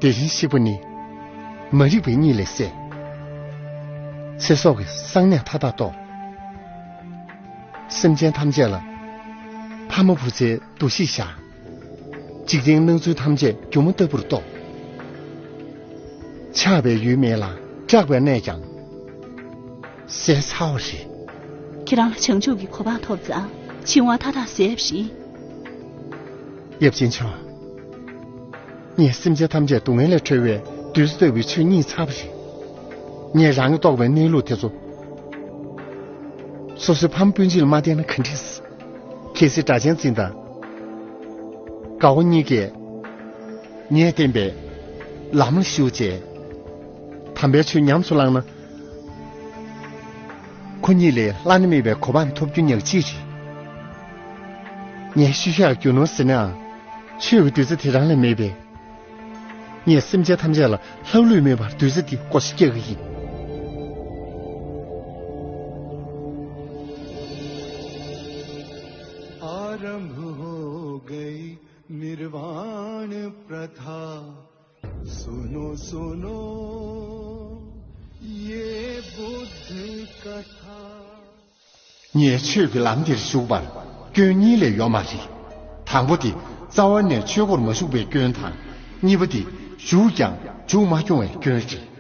དེ་བཞིན་གཤེགས་པ་ནི། མ་རིག་པའི་གཉིད་ལས་སད། ཚེ་སྲོག་གི་གསང་གནས་མཐའ་དག་རྟོགས། སེམས་ཅན་ཐམས་ཅད་ལ། ཕ་མ་བུ་ཚའི་འདུ་ཤེས་བཞག། འཇིག་རྟེན་སྣང་ཚུལ་ཐམས་ཅད་སྒྱུ་མ་ལྟ་བུར་རྟོགས། ཆགས་པའི་ཡུལ་མེད་ལ་སྐྲག་པའི་གནས་ཀྱང་ཟད་ཚར་བ་རེད། ཁྱེད་རང་ལ་བྱང་ཆུབ་ཀྱི་གོ་འཕང་ཐོབ་ཙང་འཆིང་བ་མཐའ་དག་ཟད་པ་རེད། ཡབ་ཆེན་མཆོག། ངས་སེམས་ཅན་ཐམས་ཅད་སྡུག་བསྔལ་ལས་གྲོལ་བའི་བདུད་རྩི་ལྟ་བུའི་ཆོས་རྙེད་ཚར་བ་རེད། ངས་རང་གི་རྟོགས་པའི་གནས་ལུགས་དེ་ཚོ། སོ་སོའི་ཕ་མ་སྤུན་མཆེད་ལ་མ་བསྟན་ན་ག་འགྲིག། གལ་སྲིད་སྒྲ་གཅན་འཛིན་དང་། དགའ་བོ་གཉིས་ཀས། ངས་བསྟན་པའི་ལམ་ལ་ཞུགས་རྗེས། དམ་པའི་ཆོས་ཉམས་སུ་བླངས་ན། ཁོ་གཉིས་ལས་བླ་ན་མེད་པའི་གོ་འཕང་ཐོབ་རྒྱུ་ཉག་གཅིག་རེད། ངས་ཤུལ་བཞག་རྒྱུ་ནོར་ཟེར་ནའང་། ཆོས་ཀྱི་བདུད་རྩི་དེ་རང་ལས་མེད་པས། ངས་སེམས་ཅན་ཐམས་ཅད་ལ་ལྷག་ལུས་མེད་པར་བདུད་རྩི་འདི་བགོ་བཤའ་རྒྱག་གི་ཡིན། आरंभ हो गई निर्वाण प्रथा। सुनो सुनो ये बुद्ध कथा। ངས་ཆོས་ཀྱི་ལམ་འདིར་ཞུགས་པར་སྐྱོན་གཉིས་ལས་ཡོད་མ་རེད། དང་པོ་དེ་རྩ་བ་ནས་ཆོས་སྒོར་མ་ཞུགས་པའི་སྐྱོན་དང་། གཉིས་པ་དེ་ཞུགས་ཀྱང་མཇུག་མ་འཁྱོངས་པའི་སྐྱོན་རེད།